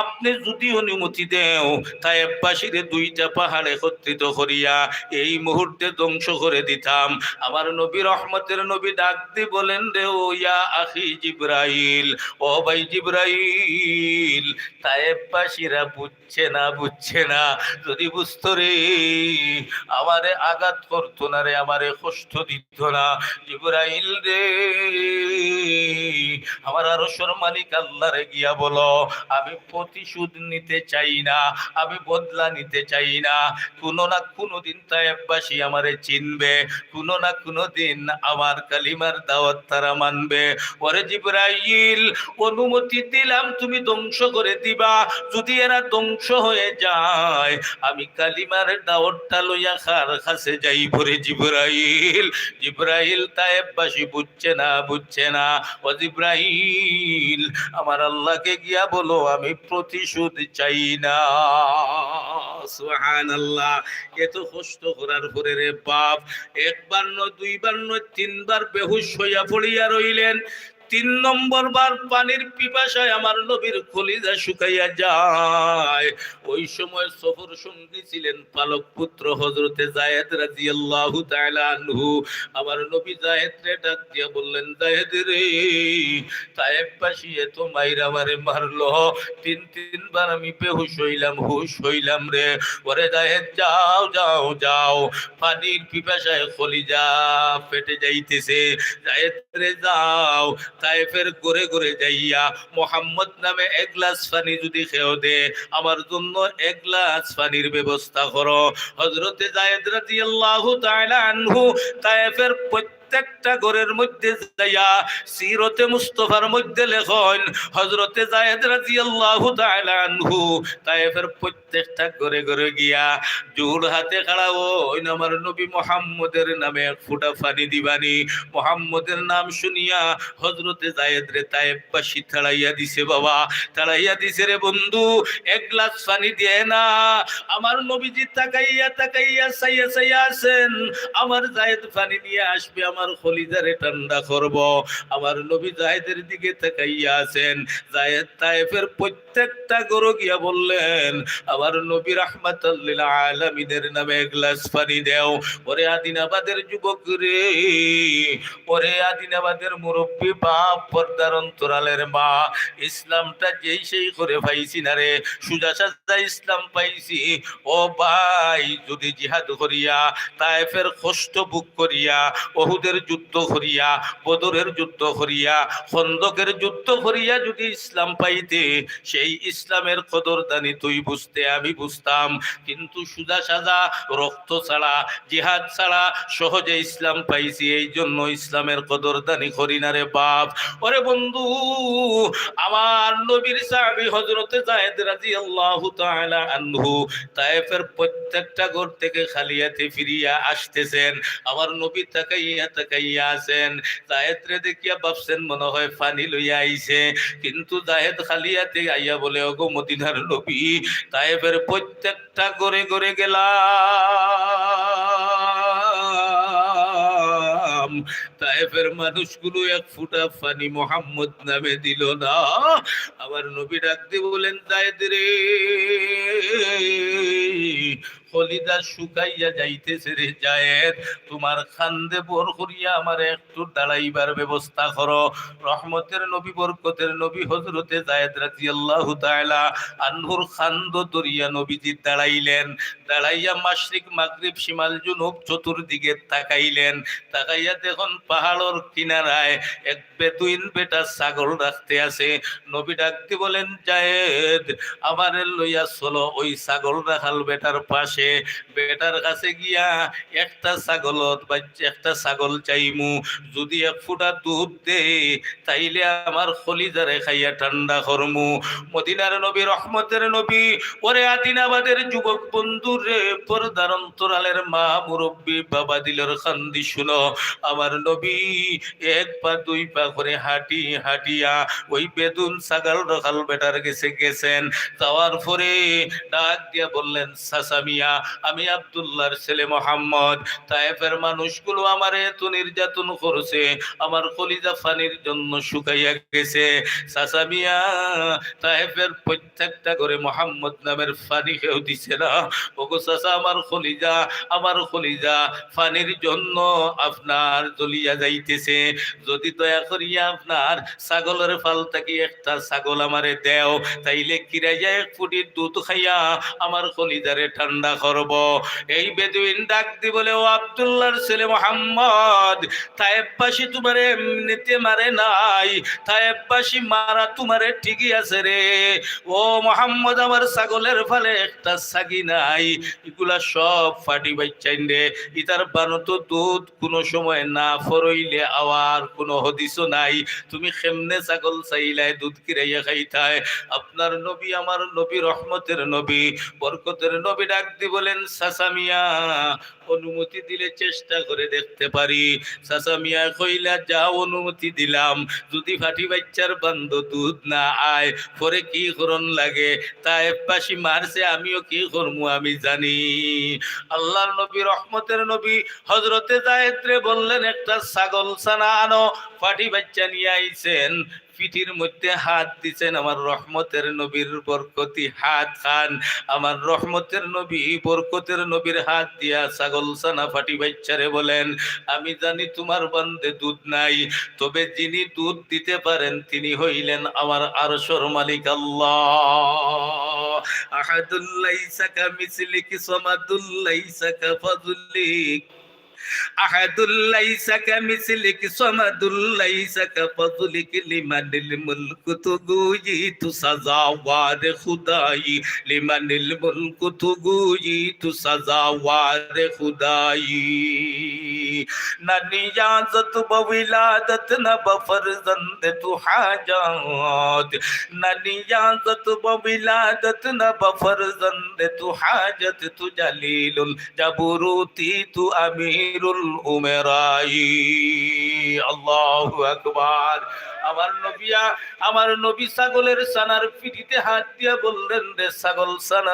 আপনি যদি অনুমতি দেও, তায়েফবাসীরে দুইটা পাহাড় একত্রিত করিয়া এই মুহূর্তে ধ্বংস করে দিতাম। আমার নবী, রহমতের নবী ডাক দি বলেন রে, ও ইয়া আখি জিব্রাইল, ও ভাই জিব্রাইল, তায়েফবাসীরা বুঝছে না, বুঝছে না। যদি বুঝতো রে, আমারে আঘাত করতো না রে, আমারে কষ্ট দিত না। জিব্রাইল রে, আমার আরশর মালিক আল্লাহরে গিয়া বলো, আমি প্রতিশোধ নিতে চাই না, আমি বদলা নিতে চাই না। কোনো না কোনো দিন তায়েফবাসী আমারে চিনবে, কোনো না কোনো দিন আমার কালিমার দাওয়াত তারা মানবে। ওরে জিব্রাইল, অনুমতি দিলাম, তুমি ধ্বংস করে দিবা। যদি এরা ধ্বংস হয়ে যায়, আমি কালিমার দাওয়াতটা লইয়া কার কাছে যাইব রে জিব্রাইল? জিব্রাইল, তায়েফবাসী বুঝছে না, বুঝছে না। ও জিব্রাইল, আমার আল্লাহকে গিয়া বলো, আমি প্রতিশোধ চাই না। সুবহানাল্লাহ। এত কষ্ট করার পরে রে বাপ, একবার নয়, দুইবার নয়, তিনবার বেহুশ হইয়া পড়িয়া রইলেন। তিন নম্বর বার পানির পিপাসায় আমার নবীর কলিজা শুকাইয়া যায়। ওই সময় সফর সঙ্গী ছিলেন পালক পুত্র হযরতে যায়েদ রাদিয়াল্লাহু তাআলা আনহু। আমার নবী যায়েদরে ডাক দিয়া বললেন, যায়েদ রে, তায়েফবাসী এত মাইর আমারে মারলো, তিন তিনবার আমি বেহুশ হইলাম, হুশ হইলাম রে। ওরে যায়েদ, যাও, যাও, যাও, পানির পিপাসায় কলিজা ফেটে যাইতেছে। যায়েদ রে, যাও, তায়েফের ঘরে ঘরে যাইয়া মোহাম্মদ নামে এক গ্লাস পানি যদি কেউ দে, আমার জন্য এক গ্লাস পানির ব্যবস্থা করো। হযরতে যায়েদ রাদিয়াল্লাহু তাআলা আনহু তায়েফের প্রত্যেকটা ঘরের মধ্যে যাইয়া, সিরতে মুস্তফার মধ্যে লেখইন, হযরতে যায়েদ রাদিয়াল্লাহু তাআলা আনহু তায়েফের প্রত্যেকটা ঘরে ঘরে গিয়া জোড় হাতে খাড়া অইন, আমার নবী মোহাম্মদের নামে এক ফুটা পানি দিবানি। মোহাম্মদের নাম শুনিয়া হযরতে যায়েদরে তায়েফবাসী তাড়াইয়া দিছে বাবা, তাড়াইয়া দিছে রে বন্ধু। এক গ্লাস পানি দেয় না। আমার নবীজি তাকাইয়া তাকাইয়া চাইয়া চাইয়া আছেন, আমার যায়েদ পানি নিয়ে আসবে, আমার কলিজারে ঠান্ডা করবো। আমার নবী যায়েদের দিকে তাকাইয়া আছেন। যায়েদ তায়েফের প্রত্যেকটা ঘরো গিয়া বললেন, "আমার নবী রাহমাতাল লিল আলামিনের নামে এক গ্লাস পানি দেও।" ওরে আদিনাবাদের যুবক রে, ওরে আদিনাবাদের মুরব্বী বাপ, পর্দার অন্তরালের মা, ইসলামটা যেই সেই করে পাইছি না রে, সুজা সাজা ইসলাম পাইছি। ও ভাই, যদি জিহাদ করিয়া, তায়েফের কষ্ট ভোগ করিয়া, উহুদের যুদ্ধ করিয়া, বদরের যুদ্ধ করিয়া, খন্দকের যুদ্ধ করিয়া যদি ইসলাম পাইতে, সেই ইসলামের কদরদানি তুই বুঝতে, আমি বুঝতাম। কিন্তু সুজা সাজা, রক্ত ছাড়া, জিহাদ ছাড়া সহজে ইসলাম পাইছি, এই জন্য ইসলামের কদরদানি করি না রে বাপ। ওরে বন্ধু, আমার নবীর সাহাবী হযরতে যায়েদ রাদিয়াল্লাহু তাআলা আনহু তায়েফের প্রত্যেকটা ঘর থেকে খালি হাতে ফিরিয়া আসতেছেন। আমার নবী তাকাইয়া তাকাইয়া আছেন। যায়েদরে দেখিয়া ভাবছেন মনে হয় পানি লইয়া আইছে, কিন্তু যায়েদ খালি হাতে আইয়া বলে, "ওগো মদিনার নবী, তায়েফের প্রত্যেকটা ঘরে ঘরে গেলাম, তায়েফের মানুষগুলো এক ফুটা পানি মোহাম্মদ নামে দিল না।" আমার নবী ডাক দিয়ে বলেন, "যায়েদ রে, কলিজা শুকাইয়া যাইতেছে রে যায়েদ, তোমার কান্দে ভর করিয়া আমারে একটু দাঁড়াইবার ব্যবস্থা করো।" রহমতের নবী, বরকতের নবী হযরতে যায়েদ রাদিয়াল্লাহু তাআলা আনহুর কান্দ ধরিয়া নবীজি দাঁড়াইলেন। দাঁড়াইয়া মাশরিক, মাগরিব, শিমাল, জুনুব চতুর্দিকে তাকাইলেন। তাকাইয়া দেখুন পাহাড়র কিনারায় এক বেদুইন বেটা ছাগল রাখতে আছে। নবী ডাক দি বলেন, "যায়েদ, আমারে লইয়া চলো ওই ছাগল রাখাল বেটার পাশে।" বেটার কাছে গিয়া একটা ছাগলত বাচ্চা, একটা ছাগল চাইমু, যদি এক ফুটা দুধ দে, তাইলে আমার কলিজারে খাইয়া ঠান্ডা করমু। মদিনার নবী, রহমতের নবী, ওরে আদিনাবাদের যুবক বন্ধু রে, পর্দার অন্তরালের মা, মুরব্বী, বাবা দিলর কান্দি শুনো। আমার নবী এক পা দুই পা করে হাঁটি হাঁটিয়া ওই বেদুইন ছাগল রাখাল বেটার গেছে গেছেন। যাওয়ার পরে ডাক দিয়া বললেন, "চাচা মিয়া, আমি আব্দুল্লাহর ছেলে মোহাম্মদ। তায়েফের মানুষগুলো আমারে এত নির্যাতন করছে, আমার কলিজা পানির জন্য শুকাইয়া গেছে। চাচা মিয়া, তায়েফের প্রত্যেকটা ঘরে মোহাম্মদ নামের পানি কেউ দিছে না। ওগো চাচা, আমার কলিজা, আমার কলিজা পানির জন্য আপনার জ্বলিয়া যাইতেছে। যদি দয়া করিয়া আপনার ছাগলের ফাল থাকি একটা ছাগল আমারে দেও, তাইলে কিরাইয়া এক ফুটি দুধ খাইয়া আমার কলিজারে ঠান্ডা করব।" এই বেদুইন ডাক দি বলে, "ও আব্দুল্লাহর ছেলে মোহাম্মদ, তায়েফবাসী তোমারে এমনিতে মারে নাই, তায়েফবাসী মারা তোমারে ঠিকই আছে রে। ও মোহাম্মদ, আমার ছাগলের ফালে একটা ছাগি নাই, ইগুলা সব ফাটি বাইচ্চাইন রে, ইতার বানো তো দুধ কোনো সময় না ফরইলে আওয়ার কোনো হদিসও নাই। তুমি কেমনে ছাগল চাইলায় দুধ কিরাইয়া খাইতায়?" আপনার নবী, আমার নবী, রহমতের নবী, বরকতের নবী ডাক দি বলেন, "চাচা মিয়া, অনুমতি দিলে চেষ্টা করে দেখতে পারি।" চাচা মিয়া কইলা, "যা, অনুমতি দিলাম, যদি ফাটি বাইচ্চার বান্দো দুধ না আয়, পরে কি করন লাগে? তায়েফবাসী মারছে, আমিও কি করমু আমি জানি।" আল্লাহর নবী, রহমতের নবী, হযরতে যায়েদরে বললেন, "একটা ছাগল ছানা আনো।" ফাটি বাইচ্চা নিয়া আইছেন, পিঠির মধ্যে হাত দিছেন আমার রহমতের নবীর বরকতি হাত খান। আমার রহমতের নবী, বরকতের নবীর হাত দিয়া ছাগল ছানা ফাটি বাইচ্চারে বলেন, "আমি জানি তোমার বান্দে দুধ নাই, তবে যিনি দুধ দিতে পারেন তিনি হইলেন আমার আরশর মালিক আল্লাহ।" আহাদুল লাইসা কামিসলিক, সমাদুল লাইসা কাফাজুলিক। أحد ليس كمثلك، صمد ليس كفضلك، لمن الملك تو گویی تو سزاوار خدایی، لمن الملك تو گویی تو سزاوار خدایی۔ نہ نیازت به ولادت، نہ به فرزند تو حاجت، نہ نیازت به ولادت، نہ به فرزند تو حاجت، تو جلیل جبروتی تو امیر الامرائی۔ আল্লাহু আকবার। আমার নবিয়া, আমার নবী ছাগলের ছানার পিঠিতে হাত দিয়া বললেন, "রে ছাগল ছানা,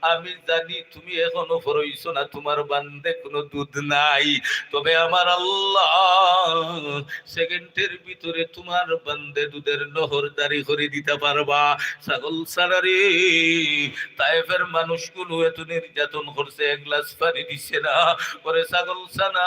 আমি জানি তুমি এখনো ফরইছো না, তুমার বান্দে কুনু দুধ নাই, তবে আমার আল্লাহ সেকেন্ডের ভিতরে তুমার বান্দে দুধের নহর জারি করি দিতা পারবা।" ছাগল ছানা রে, তায়েফের মানুষগুলো এত নির্যাতন করছে, এক গ্লাস পানি দিছে না। ওরে ছাগল ছানা,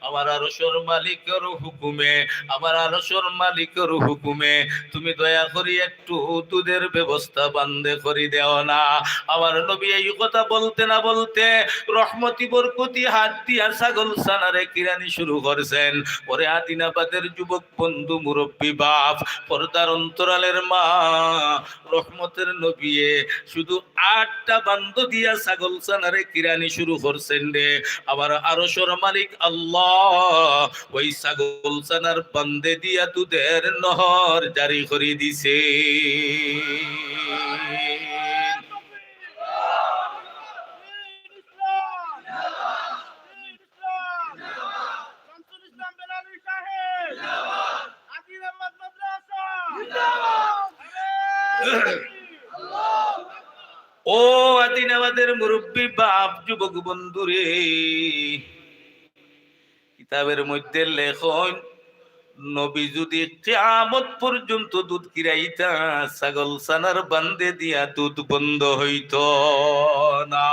আমার আরশর মালিকর হুকুমে, আমার আরশর মালিকর হুকুমে তুমি দয়া করি একটু দুধের ব্যবস্থা বান্দে করি দেও না। আমার নবী এই কথা বলতে না বলতে রহমতি বরকতি হাত দিয়া ছাগল ছানারে কিরানি শুরু করছেন। ওরে আদিনাবাদের যুবক বন্ধু, মুরব্বী বাপ, পর্দার অন্তরালের মা, রহমতের নবিয়ে শুধু আটটা বান্দ দিয়া ছাগল ছানারে কিরানি শুরু করছেন রে। আবার আরশর মালিক আল্লাহ ওই ছাগল ছানার বান্দে দিয়া দুধের নহর জারি করি দিছে। শামসুল ইসলাম বেলালভী সাহেব। আদিন আহমদ মাদ্রাসা। ও আদিনাবাদের মুরব্বী বাপ, যুবক বন্ধুরে, কিতাবের মধ্যে লেখইন, নবী যদি কিয়ামত পর্যন্ত দুধ কিরাইতা, ছাগল ছানার বান্দে দিয়া দুধ বন্ধ হইতো না।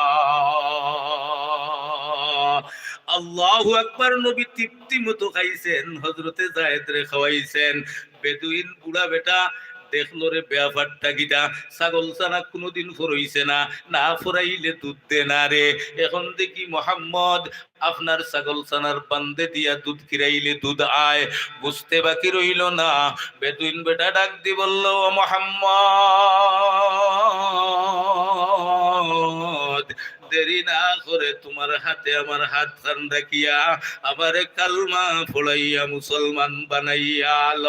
আল্লাহু আকবার। নবী তৃপ্তি মতো খাইছেন, হযরতে যায়েদরে খাওয়াইছেন। বেদুইন বুড়া বেটা দেখলো রে, ব্যাপারটা কিতা? ছাগল ছানা কুনুদিন ফরইছে না, না ফরাইলে দুধ দে না রে। এখন দেখি মোহাম্মদ আপনার ছাগল ছানার বান্দে দিয়া দুধ কিরাইলে দুধ আয়, বুঝতে বাকি রইল না। বেদুইন বেটা ডাক দি বলল, "ও মোহাম্মদ, দেরি না করে তুমার হাতে আমার হাতখান রাখিয়া আমারে কালমা পড়াইয়া মুসলমান বানাইয়া ল।"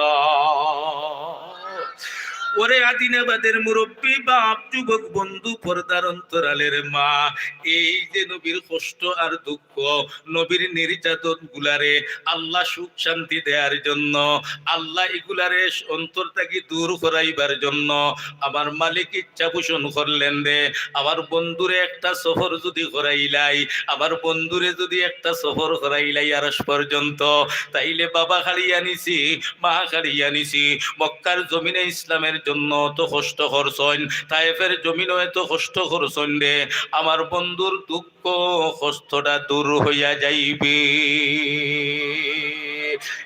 ওরে আদিনাবাদের মুরব্বী বাপ, যুবক বন্ধু, পর্দার অন্তরালের মা, এই যে নবীর কষ্ট আর দুঃখ, নবীর নির্যাতন গুলারে আল্লাহ সুখ শান্তি দেওয়ার জন্য, আল্লাহ এগুলারে অন্তর থাকি দূর করাইবার জন্য আমার মালিক ইচ্ছা পোষণ করলেন রে। আমার বন্ধুরে একটা সফর যদি করাইলাই, আমার বন্ধুরে যদি একটা সফর করাইলাই আরশ পর্যন্ত, তাইলে বাবা খাড়িয়া নিছি, মা খাড়িয়া নিছি, মক্কার জমিনে ইসলামের জন্য অত কষ্ট করছইন, তায়েফের জমিনও এত কষ্ট করছইন রে, আমার বন্ধুর দুঃখ কষ্টটা দূর হইয়া যাইবে।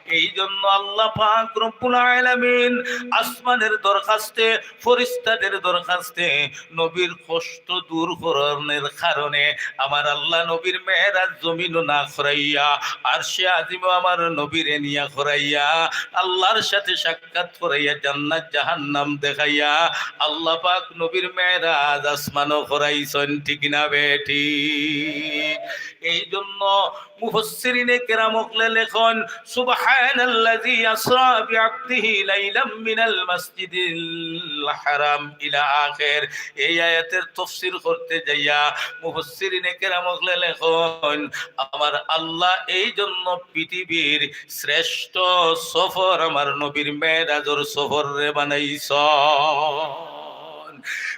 এই জন্য আল্লাহ পাক রব্বুল আলামিন আসমানের দরখাস্তে, ফেরেশতাদের দরখাস্তে নবীর কষ্ট দূর করানোর কারণে আমার আল্লাহ নবীর মেরাজ জমিনও না করাইয়া, আরশে আজিমও আমার নবীরে নিয়া করাইয়া, আল্লাহর সাথে সাক্ষাৎ করাইয়া, জান্নাত জাহান্নাম দেখাইয়া, আল্লাহ পাক নবীর মেরাজ আসমানও করাইছইন, ঠিক না বেঠিক? এই জন্য মুফাসসিরিনে কেরাম অকলে লেখইন, "সুবহানাল্লাযী আসরা বিআবদিহি লাইলাম মিনাল মাসজিদিল হারাম ইলা আখির।" এই আয়াতের তফসির করতে যাইয়া মুফাসসিরিনে কেরাম অকলে লেখইন, আমার আল্লাহ এই জন্য পৃথিবীর শ্রেষ্ঠ সফর আমার নবীর মেরাজর সফররে বানাইছইন।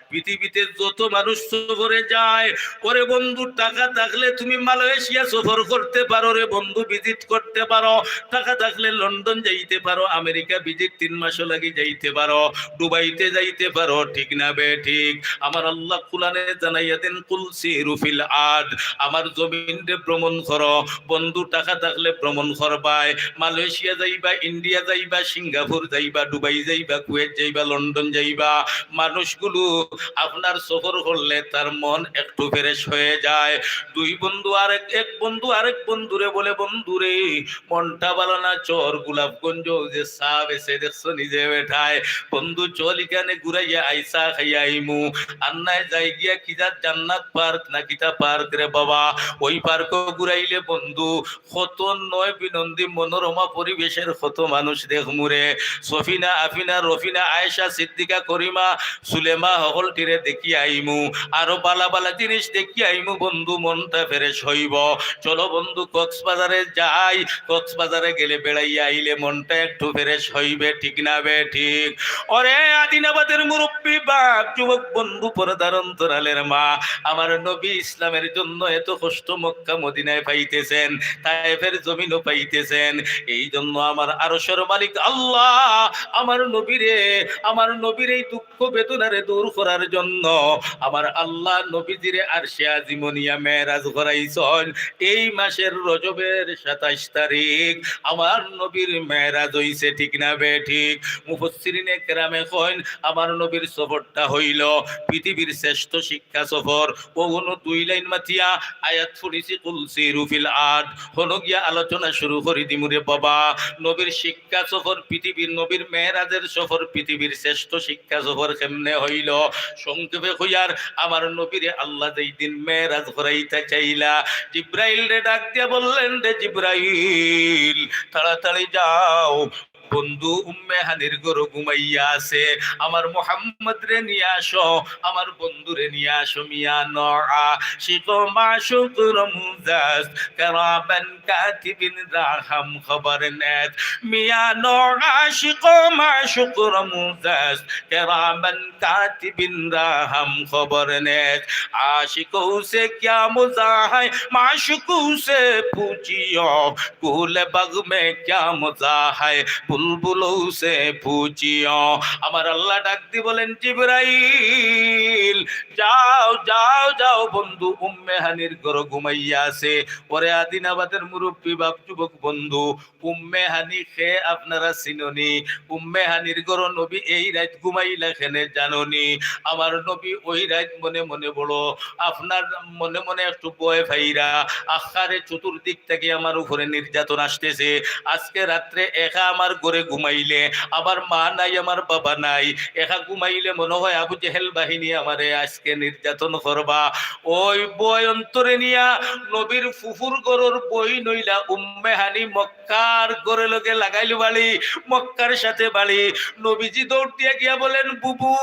পৃথিবীতে যত মানুষ সফরে যায়, ওরে বন্ধু, টাকা থাকলে তুমি মালয়েশিয়া সফর করতে পারো রে বন্ধু, ভিজিট করতে পারো। টাকা থাকলে লন্ডন যাইতে পারো, আমেরিকা ভিজিট তিন মাসও লাগি যাইতে পারো, দুবাইতে যাইতে পারো, ঠিক না বেঠিক? আমার আল্লাহ কুরআনে জানাইয়া দেন, "কুল সিরু ফিল আরদ", আমার জমিনরে ভ্রমণ করো। বন্ধু, টাকা থাকলে ভ্রমণ করবায়, মালয়েশিয়া যাইবা, ইন্ডিয়া যাইবা, সিঙ্গাপুর যাইবা, দুবাই যাইবা, কুয়েত যাইবা, লন্ডন যাইবা। মানুষগুলো আপনার সফর করলে তার মন একটু ফ্রেশ হয়ে যায়। দুই বন্ধু আরেক, এক বন্ধু আরেক বন্ধুরে বলে, "বন্ধুরে, মনটা ভালো না, চল গোলাপগঞ্জ যে চা বেচে দেখছো নিজে বেটায়, বন্ধু চল ইখানে ঘুরাইয়া আই, চা খাইয়া আইমু।" আর নায় যাই গিয়া কি জাত জান্নাত পার্ক না কিতা পার্ক রে বাবা, ওই পার্কও ঘুরাইলে বন্ধু কত নয়নবিন্দু মনোরমা পরিবেশের কত মানুষ দেখমু রে। সফিনা, আফিনা, রফিনা, আয়েশা, সিদ্দিকা, করিমা, সুলেমা, হকল টিরে দেখিয়া আইমু, আরো বালা বালা জিনিস দেখিয়া আইমু বন্ধু, মনটা fresh হইব। চলো বন্ধু, কক্সবাজারে যাই, কক্সবাজারে গেলে বেড়াইয়া আইলে মনটা একটু fresh হইবে, ঠিক না বে ঠিক? ওরে আদিনাবাদের মুরব্বী বাপ, যুবক বন্ধু, পর্দার অন্তরালের মা, আমার নবী ইসলামের জন্য এত কষ্ট মক্কা মদিনায় পাইতেছেন, তায়েফের জমিনও পাইতেছেন। এই জন্য আমার আরশের মালিক আল্লাহ আমার নবীরে, আমার নবীর এই দুঃখ বেদনারে দূর করার জন্য আমার আল্লাহ নবীজিরে আরশে আজিমো নিয়া মেরাজ করাইছইন। এই মাসের রজবের সাতাইশ তারিখ আমার নবীর মেরাজ হইছে, ঠিক না বে ঠিক? মুফাসসিরিনে কেরামে কইন, আমার নবীর সফরটা হইল পৃথিবীর শ্রেষ্ঠ শিক্ষা সফর। অগুনু দুই লাইন মাতিয়া আয়াত পড়ছি, "কুল সিরু ফিল আরদ।" হনো গিয়া আলোচনা শুরু করি দিমু রে বাবা। নবীর শিক্ষা সফর পৃথিবীর, নবীর মেরাজের সফর পৃথিবীর শ্রেষ্ঠ শিক্ষা সফর কেমনে হইল? সংক্ষেপে কইয়ার, আমার নবীরে আল্লাহ যেই দিন মেরাজ করাইতা চাইলা, জিব্রাইলরে ডাক দিয়া বললেন, "রে জিব্রাইল, তাড়াতাড়ি যাও, বন্ধু উম্মে হানির ঘরো ঘুমাইয়া আছে, আমার মুহাম্মদরে নিয়া আসো, আমার বন্ধুরে নিয়া আসো।" মিয়া নর আশিক ও মাশুক রমজাস্ত, কেরামান কাতিবিন রাহাম খবর নেত। মিয়া নর আশিক ও মাশুক রমজাস্ত, কেরামান কাতিবিন রাহাম খবর নেত। आशिकों से क्या मजा है, माशूकों से पूछियो, फूल बाग में क्या मजा है, बुलबुलों से पूछियो। আমার আল্লাহ ডাক দি বলেন, "জিব্রাইল, যাও, যাও, যাও, বন্ধু উম্মে হানির ঘরো ঘুমাইয়া আছে।" ওরে আদিনাবাদের মুরব্বী বাপ, যুবক বন্ধু, উম্মে হানি কে আপনারা চিননি? উম্মে হানির ঘরো নবী এই রাইত ঘুমাইলা কেনে জাননি? আমার নবী ওই রাইত মনে মনে বড়, আপনার মনে মনে একটু ভয় পাইরা, আহারে চতুর্দিক থাকি আমার উপরে নির্যাতন আসতেছে। আজকে রাত্রে একা আমার ঘরে ঘুমাইলে, আমার মা নাই, আমার বাবা নাই, একা ঘুমাইলে মনে হয় আবু জেহেল বাহিনী আমারে আজকে নির্যাতন করবা। ওই ভয় অন্তরে নিয়া নবীর ফুফুর ঘরর বইন অইলা উম্মে হানি মক্কার ঘরর লগে লাগাইল বাড়ি, মক্কার সাথে বাড়ি। নবীজি দৌড় দিয়া গিয়া বলেন, "বুবু,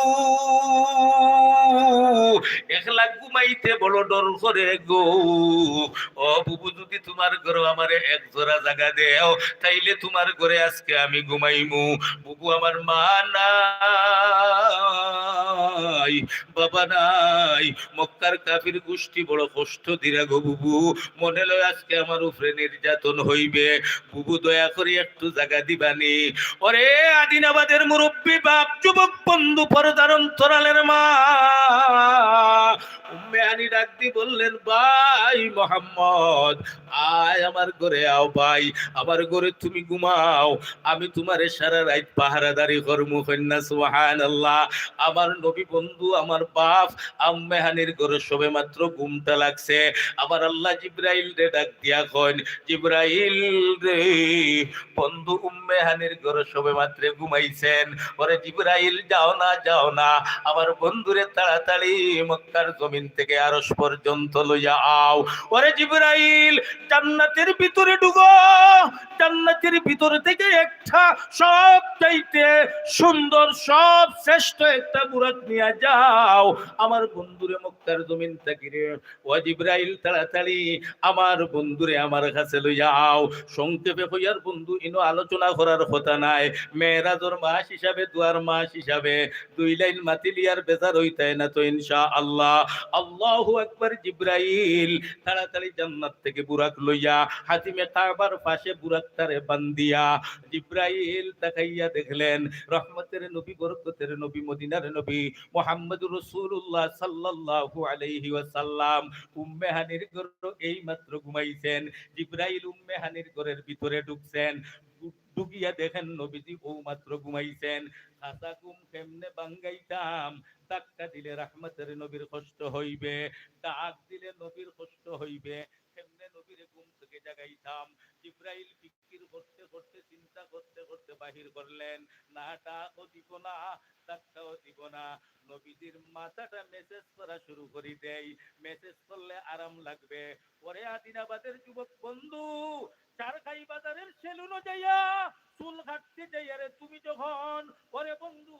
একলা ঘুমাইতে বড় ডর করে গো। ও বুবু, যদি তুমার ঘরো আমারে এক জোড়া জাগা দেও, তাইলে তুমার ঘরে আজকে আমি ঘুমাইমু।" বুবু, আমার মা নাই, বাবা নাই, মক্কার কাফির গোষ্ঠী বড় কষ্ট দিরা গো বুবু, মনে লয় আজকে আমার উপরে নির্যাতন হইবে। বুবু, দয়া করি একটু জাগা দিবানি। ওরে আদিনাবাদের মুরব্বী বাপ, যুবক বন্ধু, পর্দার অন্তরালের মা, উম্মে হানি ডাক দি বললেন, "ভাই মোহাম্মদ, আয় আমার ঘরে আও ভাই, আমার ঘরে তুমি ঘুমাও, আমি তুমারে সারা রাইত পাহারাদারি করমু।" কইন্না সুবহানাল্লাহ। আমার নবী বন্ধু, আমার বাপ, উম্মে হানির ঘরো সবে মাত্র ঘুমটা লাগছে। আমার আল্লাহ জিব্রাইলরে ডাক দিয়া কইন, "জিব্রাইল রে, বন্ধু উম্মে হানির ঘরো সবে মাত্রে ঘুমাইছেন। ওরে জিব্রাইল, যাও না, যাও না, আমার বন্ধুরে তাড়াতাড়ি মক্কার জমিন থেকে আরশ পর্যন্ত লইয়া আও।" ওরে জিব্রাইল, জান্নাতের ভিতরে ঢুকো, জান্নাতের ভিতর থেকে একটা সব চাইতে সুন্দর, সব শ্রেষ্ঠ একটা বুরাক নিয়া যাও, আমার বন্ধুরে মক্কার জমিন থাকিরে। ও জিব্রাইল, তাড়াতাড়ি আমার বন্ধুরে আমার কাছে লইয়া আও। সংক্ষেপে কইয়ার বন্ধু, ইনো আলোচনা করার কথা নাই। মেরাজর মাস হিসাবে, দোয়ার মাস হিসাবে দুই লাইন মাতিলিয়ার বেজার হইতায় না তো ইনশাআল্লাহ। আল্লাহু আকবার। জিব্রাইল তাড়াতাড়ি জান্নাত থেকে বুরাক লইয়া হাতিমে কাবার পাশে বুরাকটারে বান্ধিয়া জিব্রাইল তাকাইয়া দেখলেন রহমতের নবী, বরকতের নবী, মদিনার নবী মুহাম্মদুর রাসূলুল্লাহ সাল্লাল্লাহু আলাইহি ওয়াসাল্লাম উম্মে হানির ঘরো এই মাত্র ঘুমাইছেন। জিব্রাইল উম্মে হানির ঘরের ভিতরে ঢুকছেন। ঢু-, ঢুকিয়া দেখেন নবীজি ও মাত্র ঘুমাইছেন। খাসা ঘুম কেমনে ভাঙ্গাইতাম? ধাক্কা দিলে রহমতের নবীর কষ্ট হইবে, ডাক দিলে নবীর কষ্ট হইবে। কেমনে নবী নবীরে ঘুম থেকে জাগাইতাম। জিব্রাইল ফিকির করতে করতে, চিন্তা করতে করতে বাহির করলেন, না ডাকও দিব না, ধাক্কাও দিব না। নবীজির মাথাটা মেসেজ করা শুরু করি দেই, মেসেজ করলে আরাম লাগবে। ওরে আদিনাবাদের যুবক বন্ধু, চারখাই বাজারের সেলুনো যাইয়া চুল কাটতে যাইয়া রে তুমি যখন, ওরে বন্ধু,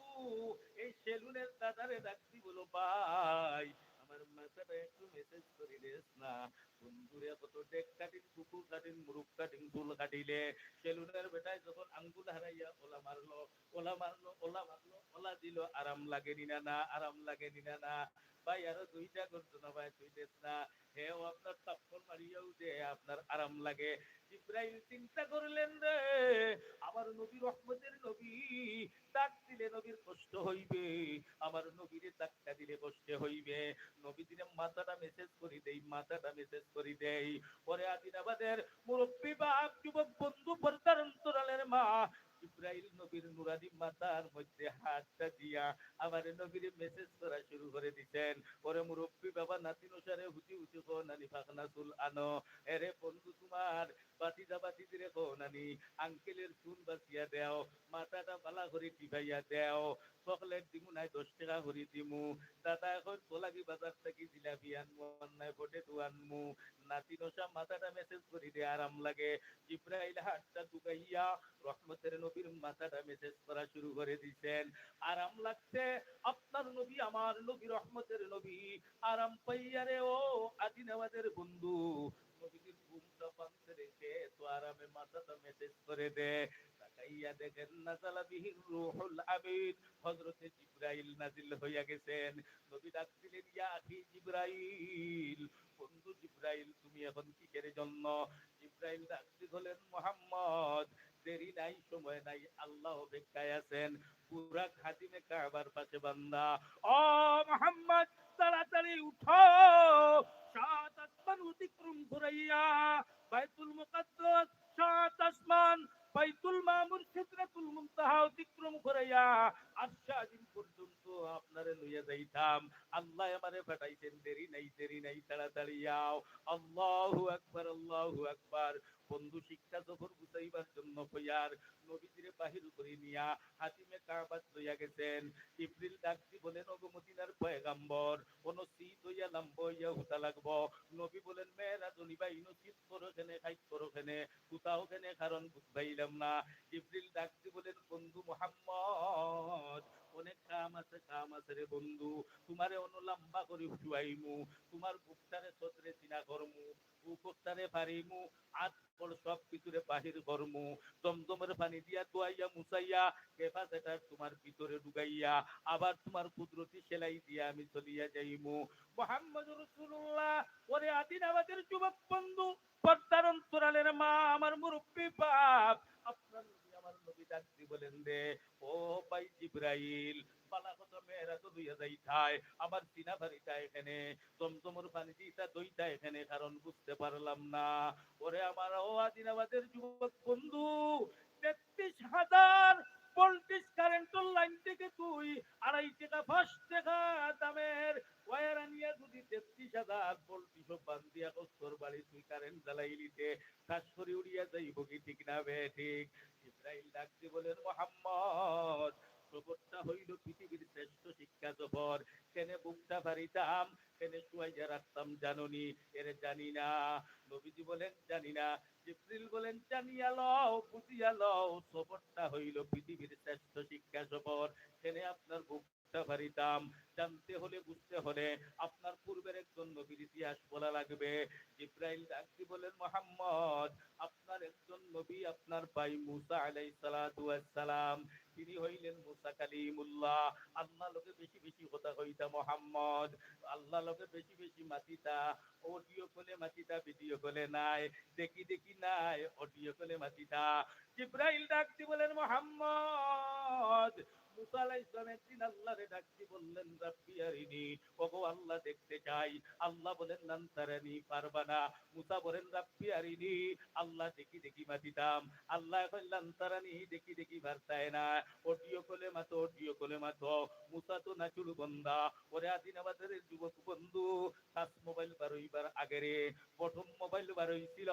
এই সেলুনের দাদারে ডাকছি, বলো, ভাই, আমার মাথাটা একটু মেসেজ করি দেস না। বন্ধুরে কত ডেক কাটিং, কুকু কাটিং, মুরুক কাটিং, চুল কাটিলে, সেলুনের বেটায় যখন আঙ্গুল হারাইয়া ওলা মারলো, ওলা মারলো, ওলা মারলো, ওলা দিল, আরাম লাগে নি না, না, আরাম লাগে নি না, না। ভাই, আরো দুইটা করতো না, ভাই, তুই দেস না। হেও আপনার থাপ্পড় মারিয়াও যে আপনার আরাম লাগে। জিব্রাইল চিন্তা করলেন রে, আমার নবী রহমতের নবী, ডাক দিলে নবীর কষ্ট হইবে, আমার নবীরে ধাক্কা দিলে কষ্ট হইবে। নবীজিরে মাথাটা মেসেজ করি দেই, মাথাটা মেসেজ করি দেই। পরে আদিনাবাদের মুরব্বী বাপ, যুবক বন্ধু, পর্দার অন্তরালের মা, জিব্রাইল নবীর নুরানি মাথার মধ্যে হাতটা দিয়া আমার নবীরে মেসেজ করা শুরু করে দিছেন। ওরে মুরব্বী বাবা, নাতি নশারে হুতি হুতি কও নানি, ফাকনা চুল আনো। এরে বন্ধু, তোমার ভাতিজা ভাতিজিরে কও নানি, আঙ্কেলের চুল বাছিয়া দেও, মাথাটা বালা করি টিপাইয়া দেও। চকলেট দিমু নায়, দশ টেকা করি দিমু। দাদা এখন তোলাগি বাজার থাকি জিলাপি আনমু, আর নায় পটেটো আনমু। নাতি নশা মাথাটা মেসেজ করি দে, আরাম লাগে। জিব্রাইল হাতটা ঢুকাইয়া রহমতের নবীর মাথাটা মেসেজ করা শুরু করে দিছেন। আরাম লাগছে। আপনার নবী, আমার নবী, রহমতের নবী, আরাম পাইয়া রে ও আদিনাবাদের বন্ধু। নবীজির ঘুমটা ভাঙছে রে, সে এত আরামে মাথাটা মেসেজ করে দে। তাকাইয়া দেখেন, নাজালা বিহির রুহুল আমিন, হযরতে জিব্রাইল নাজিল হইয়া গেছেন। নবী ডাক দিলেন, ইয়া আখি জিব্রাইল, বন্ধু জিব্রাইল, তুমি এখন কিসের জন্য? জিব্রাইল ডাক দিয়ে বলেন, মোহাম্মদ, দেরি নাই, সময় নাই, আল্লাহ অপেক্ষায় আছেন। বুরাক খাদিমে কাবার পাশে বান্দা। ও মোহাম্মদ, তাড়াতাড়ি উঠো, সাত আসমান অতিক্রম করাইয়া বাইতুল মুকাদ্দাস, সাত আসমান, বাইতুল মামুর, সিদরাতুল মুনতাহা অতিক্রম করাইয়া আরশে আজিম পর্যন্ত আপনারে লইয়া যাইতাম। আল্লাহ আমারে পাঠাইছেন, দেরি নাই, দেরি নাই, তাড়াতাড়ি আও। আল্লাহু আকবার, আল্লাহু আকবার। বন্ধু শিক্ষা সফর বুঝাইবার জন্য কইয়ার নবীজিরে বাহির করি নিয়া হাতিমে কাবাত লইয়া গেছেন। জিব্রিল ডাক দি বলেন, ওগো মদিনার পয়গাম্বর, অনো সিধা অইয়া লম্বা অইয়া হুতা লাগবো। নবী বলেন, মেয়েরা জনিবা ইনো সিধা করো কেনে, খাইত করো কেনে, হুতাও কেনে, কারণ বুঝবাইলাম না। জিব্রিল ডাক দি বলেন, বন্ধু মোহাম্মদ, অনেক কাম আছে, কাম আছে রে বন্ধু, তোমারে অনো লম্বা করি শুয়াইমু, তোমার বুকটারে সদরে চিনা করমু, বুকটারে ফাড়িমু, আত পর সব কিছুরে বাহির করমু, জমজমের পানি দিয়া ধুয়াইয়া মুছাইয়া ক্যাপাসিটর তোমার ভিতরে ঢুকাইয়া আবার তোমার কুদরতি সেলাই দিয়া আমি চলিয়া যাইমু। মোহাম্মদ রাসূলুল্লাহ, ওরে আদিনাবাদের যুবক বন্ধু, পর্দার অন্তরালের মা, আমার মুরব্বী বাপ, আপনার নবী, আমার নবী ডাক দি বলেন দে, ও ভাই জিব্রাইল, বালা কথা মেয়েরা তো লইয়া যাইতায়, আমার সিনা ফাড়িতায় কেনে, জমজমর পানি দিতা দইতায় কেনে, কারণ বুঝতে পারলাম না। ওরে আমার ও আদিনাবাদের যুবক বন্ধু, তেত্রিশ হাজার ভোল্টেজ কারেন্টর লাইন থেকে তুই আড়াই টাকা পাঁচ টাকা দামের ওয়্যার আনিয়া যদি তেত্রিশ হাজার ভোল্ট সব বান্ধিয়া কস্তর বাড়ি তুই কারেন্ট জ্বালাইলিতে, ঠাস করি উড়িয়া যাইব কি, ঠিক না বে ঠিক? জিব্রাইল ডাক দি বলেন, মোহাম্মদ, সফরটা হইল পৃথিবীর শ্রেষ্ঠ শিক্ষা সফর। কেনে বুকটা ফাড়িতাম, কেনে শুয়াইয়া রাখতাম জানো নি? এরে জানি না। নবীজি বলেন, জানি না। জিব্রিল বলেন, জানিয়া লও, বুঝিয়া লও, সফরটা হইল পৃথিবীর শ্রেষ্ঠ শিক্ষা সফর। কেনে আপনার বুকটা ফাড়িতাম, জানতে হলে, বুঝতে হলে আপনার পূর্বের একজন নবীর ইতিহাস বলা লাগবে। জিব্রাইল ডাক দি বলেন, মোহাম্মদ, আপনার একজন নবী, আপনার ভাই মুসা আলাইহিস সালাতু ওয়াস সালাম, তিনি হইলেন মুসা কালিমুল্লাহ। আল্লাহ লগে বেশি বেশি কথা কইতা মোহাম্মদ, আল্লাহ লগে বেশি বেশি মাতিতা। অডিও কলে মাতিতা, ভিডিও কলে নায়, দেখি দেখি নায়, অডিও কলে মাতিতা। জিব্রাইল ডাক দি বলেন, মোহাম্মদ, মুসা আলাইহিস সালাম একদিন আল্লাহরে ডাক দিয়ে বললেন, "রাব্বি আরিনি, ওগো আল্লাহ দেখতে চাই।" আল্লাহ বলেন, "লান তারানি, পারবা না।" মুসা বলেন, "রাব্বি আরিনি, আল্লাহ দেখি দেখি মাতিতাম।" আল্লাহ কইন, "লান তারানি, দেখি দেখি পারতায় না, অডিও কলে মাতো, অডিও কলে মাতো।" মুসা তো নাচুর বন্দা। ওরে আদিনাবাজারের যুবক বন্ধু, টাচ মোবাইল বারইবার আগে রে, বটম মোবাইল বারইছিল,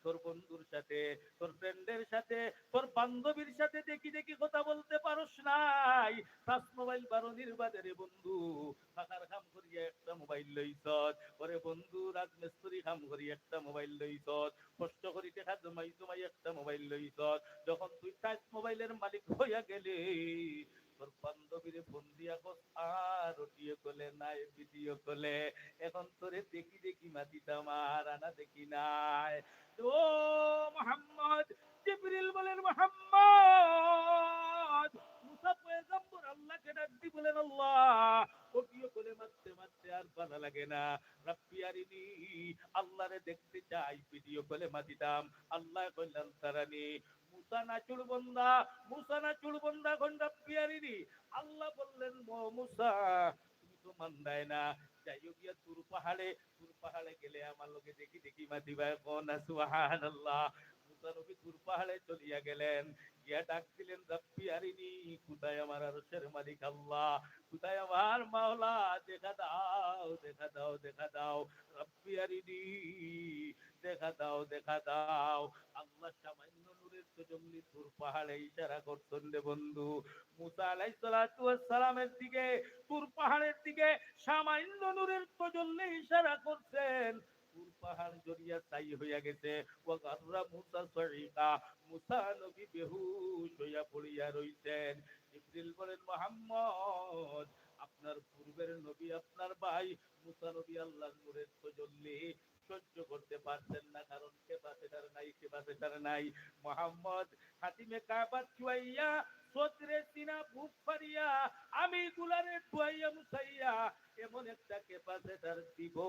তোর বন্ধুর সাথে, তোর ফ্রেন্ডের সাথে, তোর বান্ধবীর সাথে দেখি দেখি কথা বলতে পারস নাই। টাচ মোবাইল বারনির বাদে রে বন্ধু, পাকার কাম করিয়া একটা মোবাইল লইছস, ওরে বন্ধু, রাজমিস্ত্রি কাম করি একটা মোবাইল লইছস, কষ্ট করি টেকা জমাই জমাই একটা মোবাইল লইছস। যখন তুই টাচ মোবাইলের মালিক হইয়া গেলি, তোর বান্ধবীরে ফোন দিয়া কস, আর অডিও কলে নায়, ভিডিও কলে, এখন তোরে দেখি দেখি মাতিতাম, আর আনা দেখি নাই। ও মোহাম্মদ, জিবরিল বলেন, "মোহাম্মদ।" মুসা পয়গম্বর আল্লাহকে ডাক দি বলেন, "আল্লাহ, অডিও কলে মাততে মাততে আর ভালা লাগে না, রাব্বি আরিনি, আল্লাহরে দেখতে চাই, ভিডিও কলে মাতিতাম।" আল্লাহ কইন, "লান তারানি।" মুসা নাচুর বন্দা, মুসা নাচুর বন্দা কইন, "রাব্বি আরিনি।" আল্লাহ বললেন, "ও মুসা, তুমি তো মানতায় না, যাইও গিয়া তুর পাহাড়ে, তুর পাহাড়ে গেলে আমার লগে দেখি দেখি মাতিবায়।" কও না সুবহানাল্লাহ। মুসা নবী তুর পাহাড়ে চলিয়া গেলেন, গিয়া ডাক দিলেন, "রাব্বি আরিনি, কোথায় আমার আরশের মালিক আল্লাহ? কোথায় আমার মাওলা? দেখা দাও, দেখা দাও, দেখা দাও। রাব্বি আরিনি, দেখা দাও, দেখা দাও।" আল্লাহ সামান্য নূরের তজল্লি তুর পাহাড়ে ইশারা করছেন রে বন্ধু। মুসা আলাইহিস সালাতু ওয়াস সালামের দিকে, তুর পাহাড়ের দিকে সামান্য নূরের তজল্লি ইশারা করছেন। তুর পাহাড় ঝরিয়া ছাই হইয়া গেছে। ওয়া গাররা মুসা সাইকা, মুসা নবী বেহুশ হইয়া পড়িয়া রইছেন। জিবরিল বলেন, "মোহাম্মদ, আপনার পূর্বের নবী, আপনার ভাই মুসা নবী আল্লাহর নূরের তজল্লি সহ্য করতে পারছেন না, কারণ ক্যাপাসিটর নাই, ক্যাপাসিটর নাই।" মোহাম্মদ, খাতিমে কাবা চুয়াইয়া, সদরে সিনা বুক ফাড়িয়া, আমি গুলারে ধুয়াইয়া মুছাইয়া এমন একটা ক্যাপাসিটর দিব,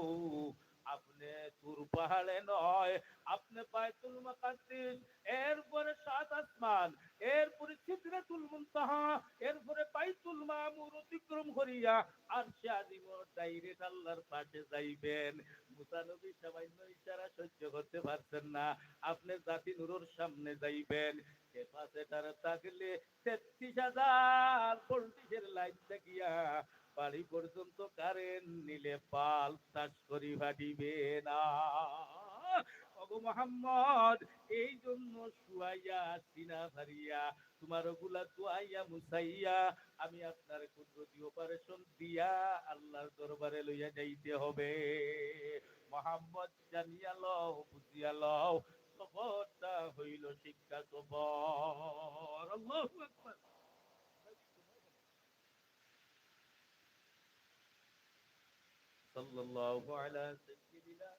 আপনি তুর পাহাড়ে নয়, আপনি বায়তুল মুকাদ্দিস, এরপরে সাত আসমান, এরপরে সিদরাতুল মুনতাহা, এরপরে বাইতুল মামুর অতিক্রম করিয়া আরশে আজিমর ডাইরেক্ট আল্লাহর পাশে যাইবেন। মুসা নবী সামান্য ইশারা সহ্য করতে পারছেন না, আপনি জাতি নূরর সামনে যাইবেন। ক্যাপাসিটর থাকলে তেত্রিশ হাজার ভোল্টেজের লাইন থাকিয়া বাড়ি পর্যন্ত কারেন্ট নিলে বাল্ব টাচ করি ফাটিবে না। ওগো মোহাম্মদ, এই জন্য শুয়াইয়া সিনা ফাড়িয়া তোমার ওগুলা ধুয়াইয়া মুছাইয়া আমি আপনার কুদরতি অপারেশন দিয়া আল্লাহর দরবারে লইয়া যাইতে হবে। মোহাম্মদ, জানিয়া লও, বুঝিয়া লও, সফরটা হইল শিক্ষা সফর। আল্লাহু আকবার। সাল্লাল্লাহু আলা সাইয়্যিদিনা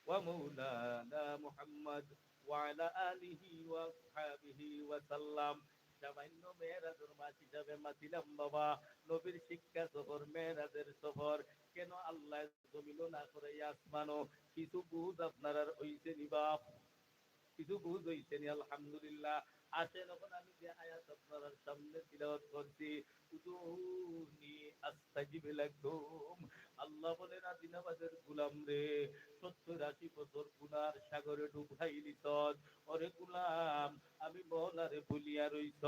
ওয়া মাওলানা মুহাম্মদ ওয়া আলা আলিহি ওয়া আসহাবিহি ওয়া সাল্লাম। সামান্য মেরাজের মাস হিসাবে মাতিলাম বাবা, নবীর শিক্ষা সফর, মেরাজের সফর। কেন আল্লাহ জমিনও না করাইয়া আসমানও? কিছু বুঝ আপনারার অইছে নি বাপ? কিছু বুঝ অইছে নি? আলহামদুলিল্লাহ। আসেন, এখন আমি যে আয়াত আপনারার সামনে তিলাওয়াত করছি, উদুনি আস্তাজিব লাকুম। আল্লাহ বলেন, "আদিনাবাদের গোলাম রে, সত্তর আশি বছর গুনার সাগরে ডুব খাইলিছস। ওরে গোলাম, আমি মওলারে ভুলিয়া রইছ।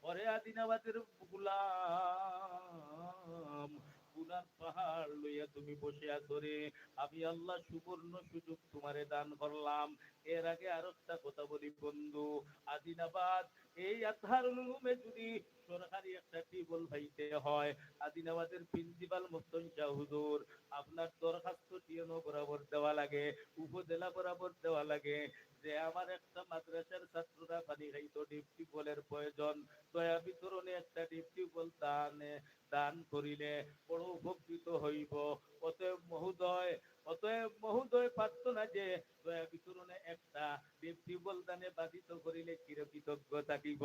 ওরে আদিনাবাদের গোলাম, গুনার পাহাড় লইয়া তুমি বসে আছো রে। আমি আল্লাহ সুবর্ণ সুযোগ তোমারে দান করলাম। এর আগে আরো একটা কথা বলি বন্ধু, আদিনাবাদ এই আজহারুল উলুমে যদি সরকারি একটা টিউবওয়েল পাইতে হয়, আদিনাবাদের প্রিন্সিপাল মস্তান শাহ হুজুর, আপনার দরখাস্ত ডিএনও বরাবর দেওয়া লাগে, উপজেলা বরাবর দেওয়া লাগে যে আমার একটা মাদ্রাসার ছাত্ররা পানি খাইতো, ডিপ টিউবওয়েলের প্রয়োজন, দয়া বিতরণে একটা ডিপ টিউবওয়েল দানে দান করিলে বড় উপকৃত হইব। অতএব মহোদয়, অতএব মহোদয় প্রার্থনা যে দয়া বিতরণে একটা ডিপ টিউবওয়েল দানে বাধিত করিলে চিরকৃতজ্ঞ থাকিব।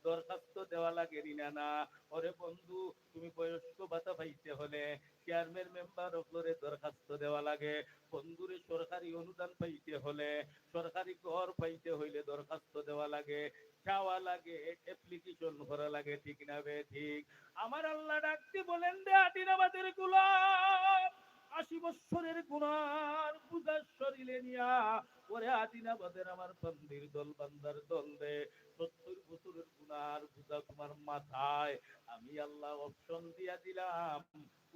দরখাস্ত দেওয়া লাগে নি না? না। ওরে বন্ধু, তুমি বয়স্ক ভাতা পাইতে হলে চেয়ারম্যান মেম্বার অকলরে দরখাস্ত দেওয়া লাগে। বন্ধুরে, সরকারি অনুদান পাইতে হলে, সরকারি ঘর পাইতে হইলে দরখাস্ত দেওয়া লাগে, চাওয়া লাগে, অ্যাপ্লিকেশন করা লাগে, ঠিক না বে ঠিক? আমার আল্লাহ ডাকতে বলেন, রে আদিনাবাদের গোলাম, আশি বছরের গুনার বুঝা শরীরে নিয়া, ওরে আদিনাবাদের আমার বান্দির দল, বান্দার দল রে, সত্তর বছরের গুনার বুঝা তোমার মাথায়, আমি আল্লাহ অপশন দিয়া দিলাম,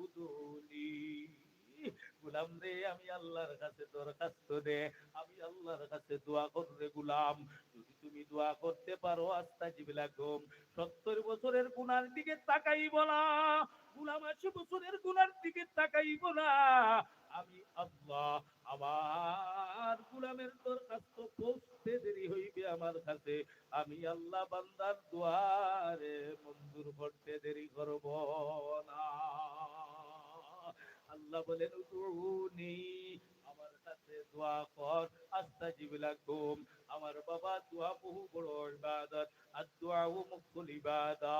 উদুনি। গোলাম রে, আমি আল্লাহর কাছে দরখাস্ত দে, আমি আল্লাহর কাছে দোয়া কর রে গোলাম। যদি তুমি দোয়া করতে পারো, আস্তাজিব লাকুম। সত্তর বছরের গুনার দিকে তাকাইব না, গোলাম আশি বছরের গুনার দিকে তাকাইব না। আমি আল্লাহ, আমার গোলামের দরখাস্ত পৌঁছতে দেরি হইবে আমার কাছে, আমি আল্লাহ বান্দার দোয়ারে মঞ্জুর করতে দেরি করব না। আল্লাহ বলেন, উদুনি, আমার কাছে দোয়া কর, আস্তাজিব লাকুম। আমার বাবা, দোয়া বহু বড় ইবাদত, আর দোয়া ও মুখুল ইবাদা।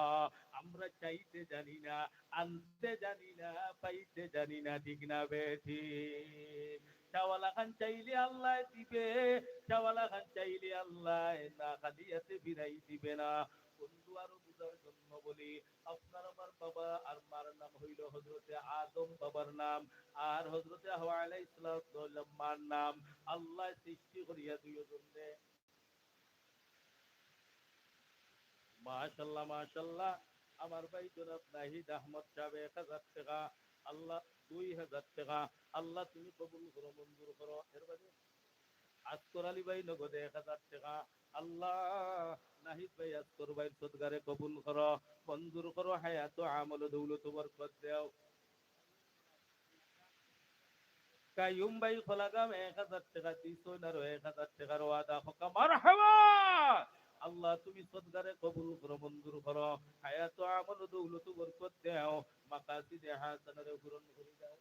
আমরা চাইতে জানি না, আনতে জানি না, পাইতে জানি না, ঠিক না বে ঠিক? চাওয়ালা খান চাইলে আল্লাহ দিবে, চাওয়ালা খান চাইলে আল্লাহ না খালি হাতে ফিরাই দিবে না। বন্ধু, আরো বুঝার জন্য বলি, আপনার আমার বাবা আর মার নাম হইল হযরতে আদম বাবার নাম, আর হযরতে হাওয়া আলাইহিস সালাতু ওয়াস সালাম মার নাম। আল্লাহ সৃষ্টি করিয়া দুইজনরে। মাশাআল্লাহ, মাশাআল্লাহ। আমার ভাই জনাব নাহিদ আহমদ সাহেব এক হাজার টেকা, আল্লাহ দুই হাজার টেকা, আল্লাহ তুমি কবুল করো, মঞ্জুর করো। এর বাদে আসকর আলী ভাই নগদে এক হাজার টেকা। আল্লাহ, নাহিদ ভাই, আসকর ভাইর সদগারে কবুল করো, মঞ্জুর করো, হায়াত ও আমল ও দৌলত বরকত দেও। কাইয়ুম ভাই খোলাগাম এক হাজার টেকা দিছইন, আরো এক হাজার টেকার ওয়াদা, হক্কা মারহাবা। আল্লাহ, তুমি সদগারে কবুল করো, মঞ্জুর করো, হায়াত ও আমল ও দৌলত ও বরকত দেও, মাকাসিদে হাসানারে পূরণ করি দাও।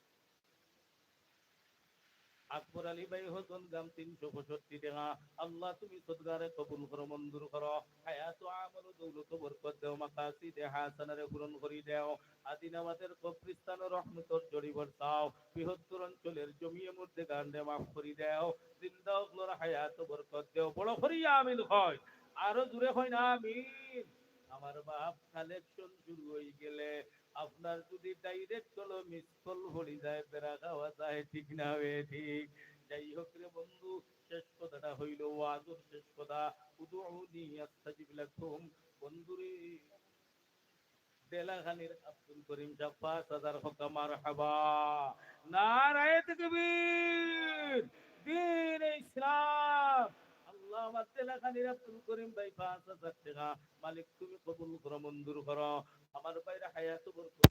আকবর আলী ভাই হজন গাম তিনশো পঁয়ষট্টি টেকা। আল্লাহ, তুমি সদগারে কবুল করো, মঞ্জুর করো। হায়াত ও আমল ও দৌলত ও বরকত দেও, মাকাসিদে হাসানারে পূরণ করি দেও। আদিনাবাদের কবরিস্তান রহমতর জড়ি বরসাও। বৃহত্তর অঞ্চলের জমিয়ে মুর্দেগানরে মাফ করি দেও। জিন্দা অকলর হায়াত ও বরকত দেও। বড় করি আমিন কয়। আরো জোরে কইন আমিন। আমার বাপ, কালেকশন শুরু হই গেলে আপনার যদি ডাইরেক্ট হলো মিস কল পড়ি যায়, বেড়া খাওয়া যায়, ঠিক না বে ঠিক? যাই হোক রে বন্ধু, শেষ কথাটা হইল, ওয়াজর শেষ কথা, উদুনি আস্তাজিব লাকুম। বন্ধুরে, দেলাখানির আব্দুল করিম সাহেব পাঁচ হাজার, হক্কা মারহাবা। নারায়ে তাকবীর, দ্বীনে ইসলাম। আল্লাহ, আমার দেলাখানির আব্দুল করিম ভাই পাঁচ হাজার টেকা। মালিক, তুমি কবুল করো, মঞ্জুর করো। আমার ভাইর হায়াত বরকত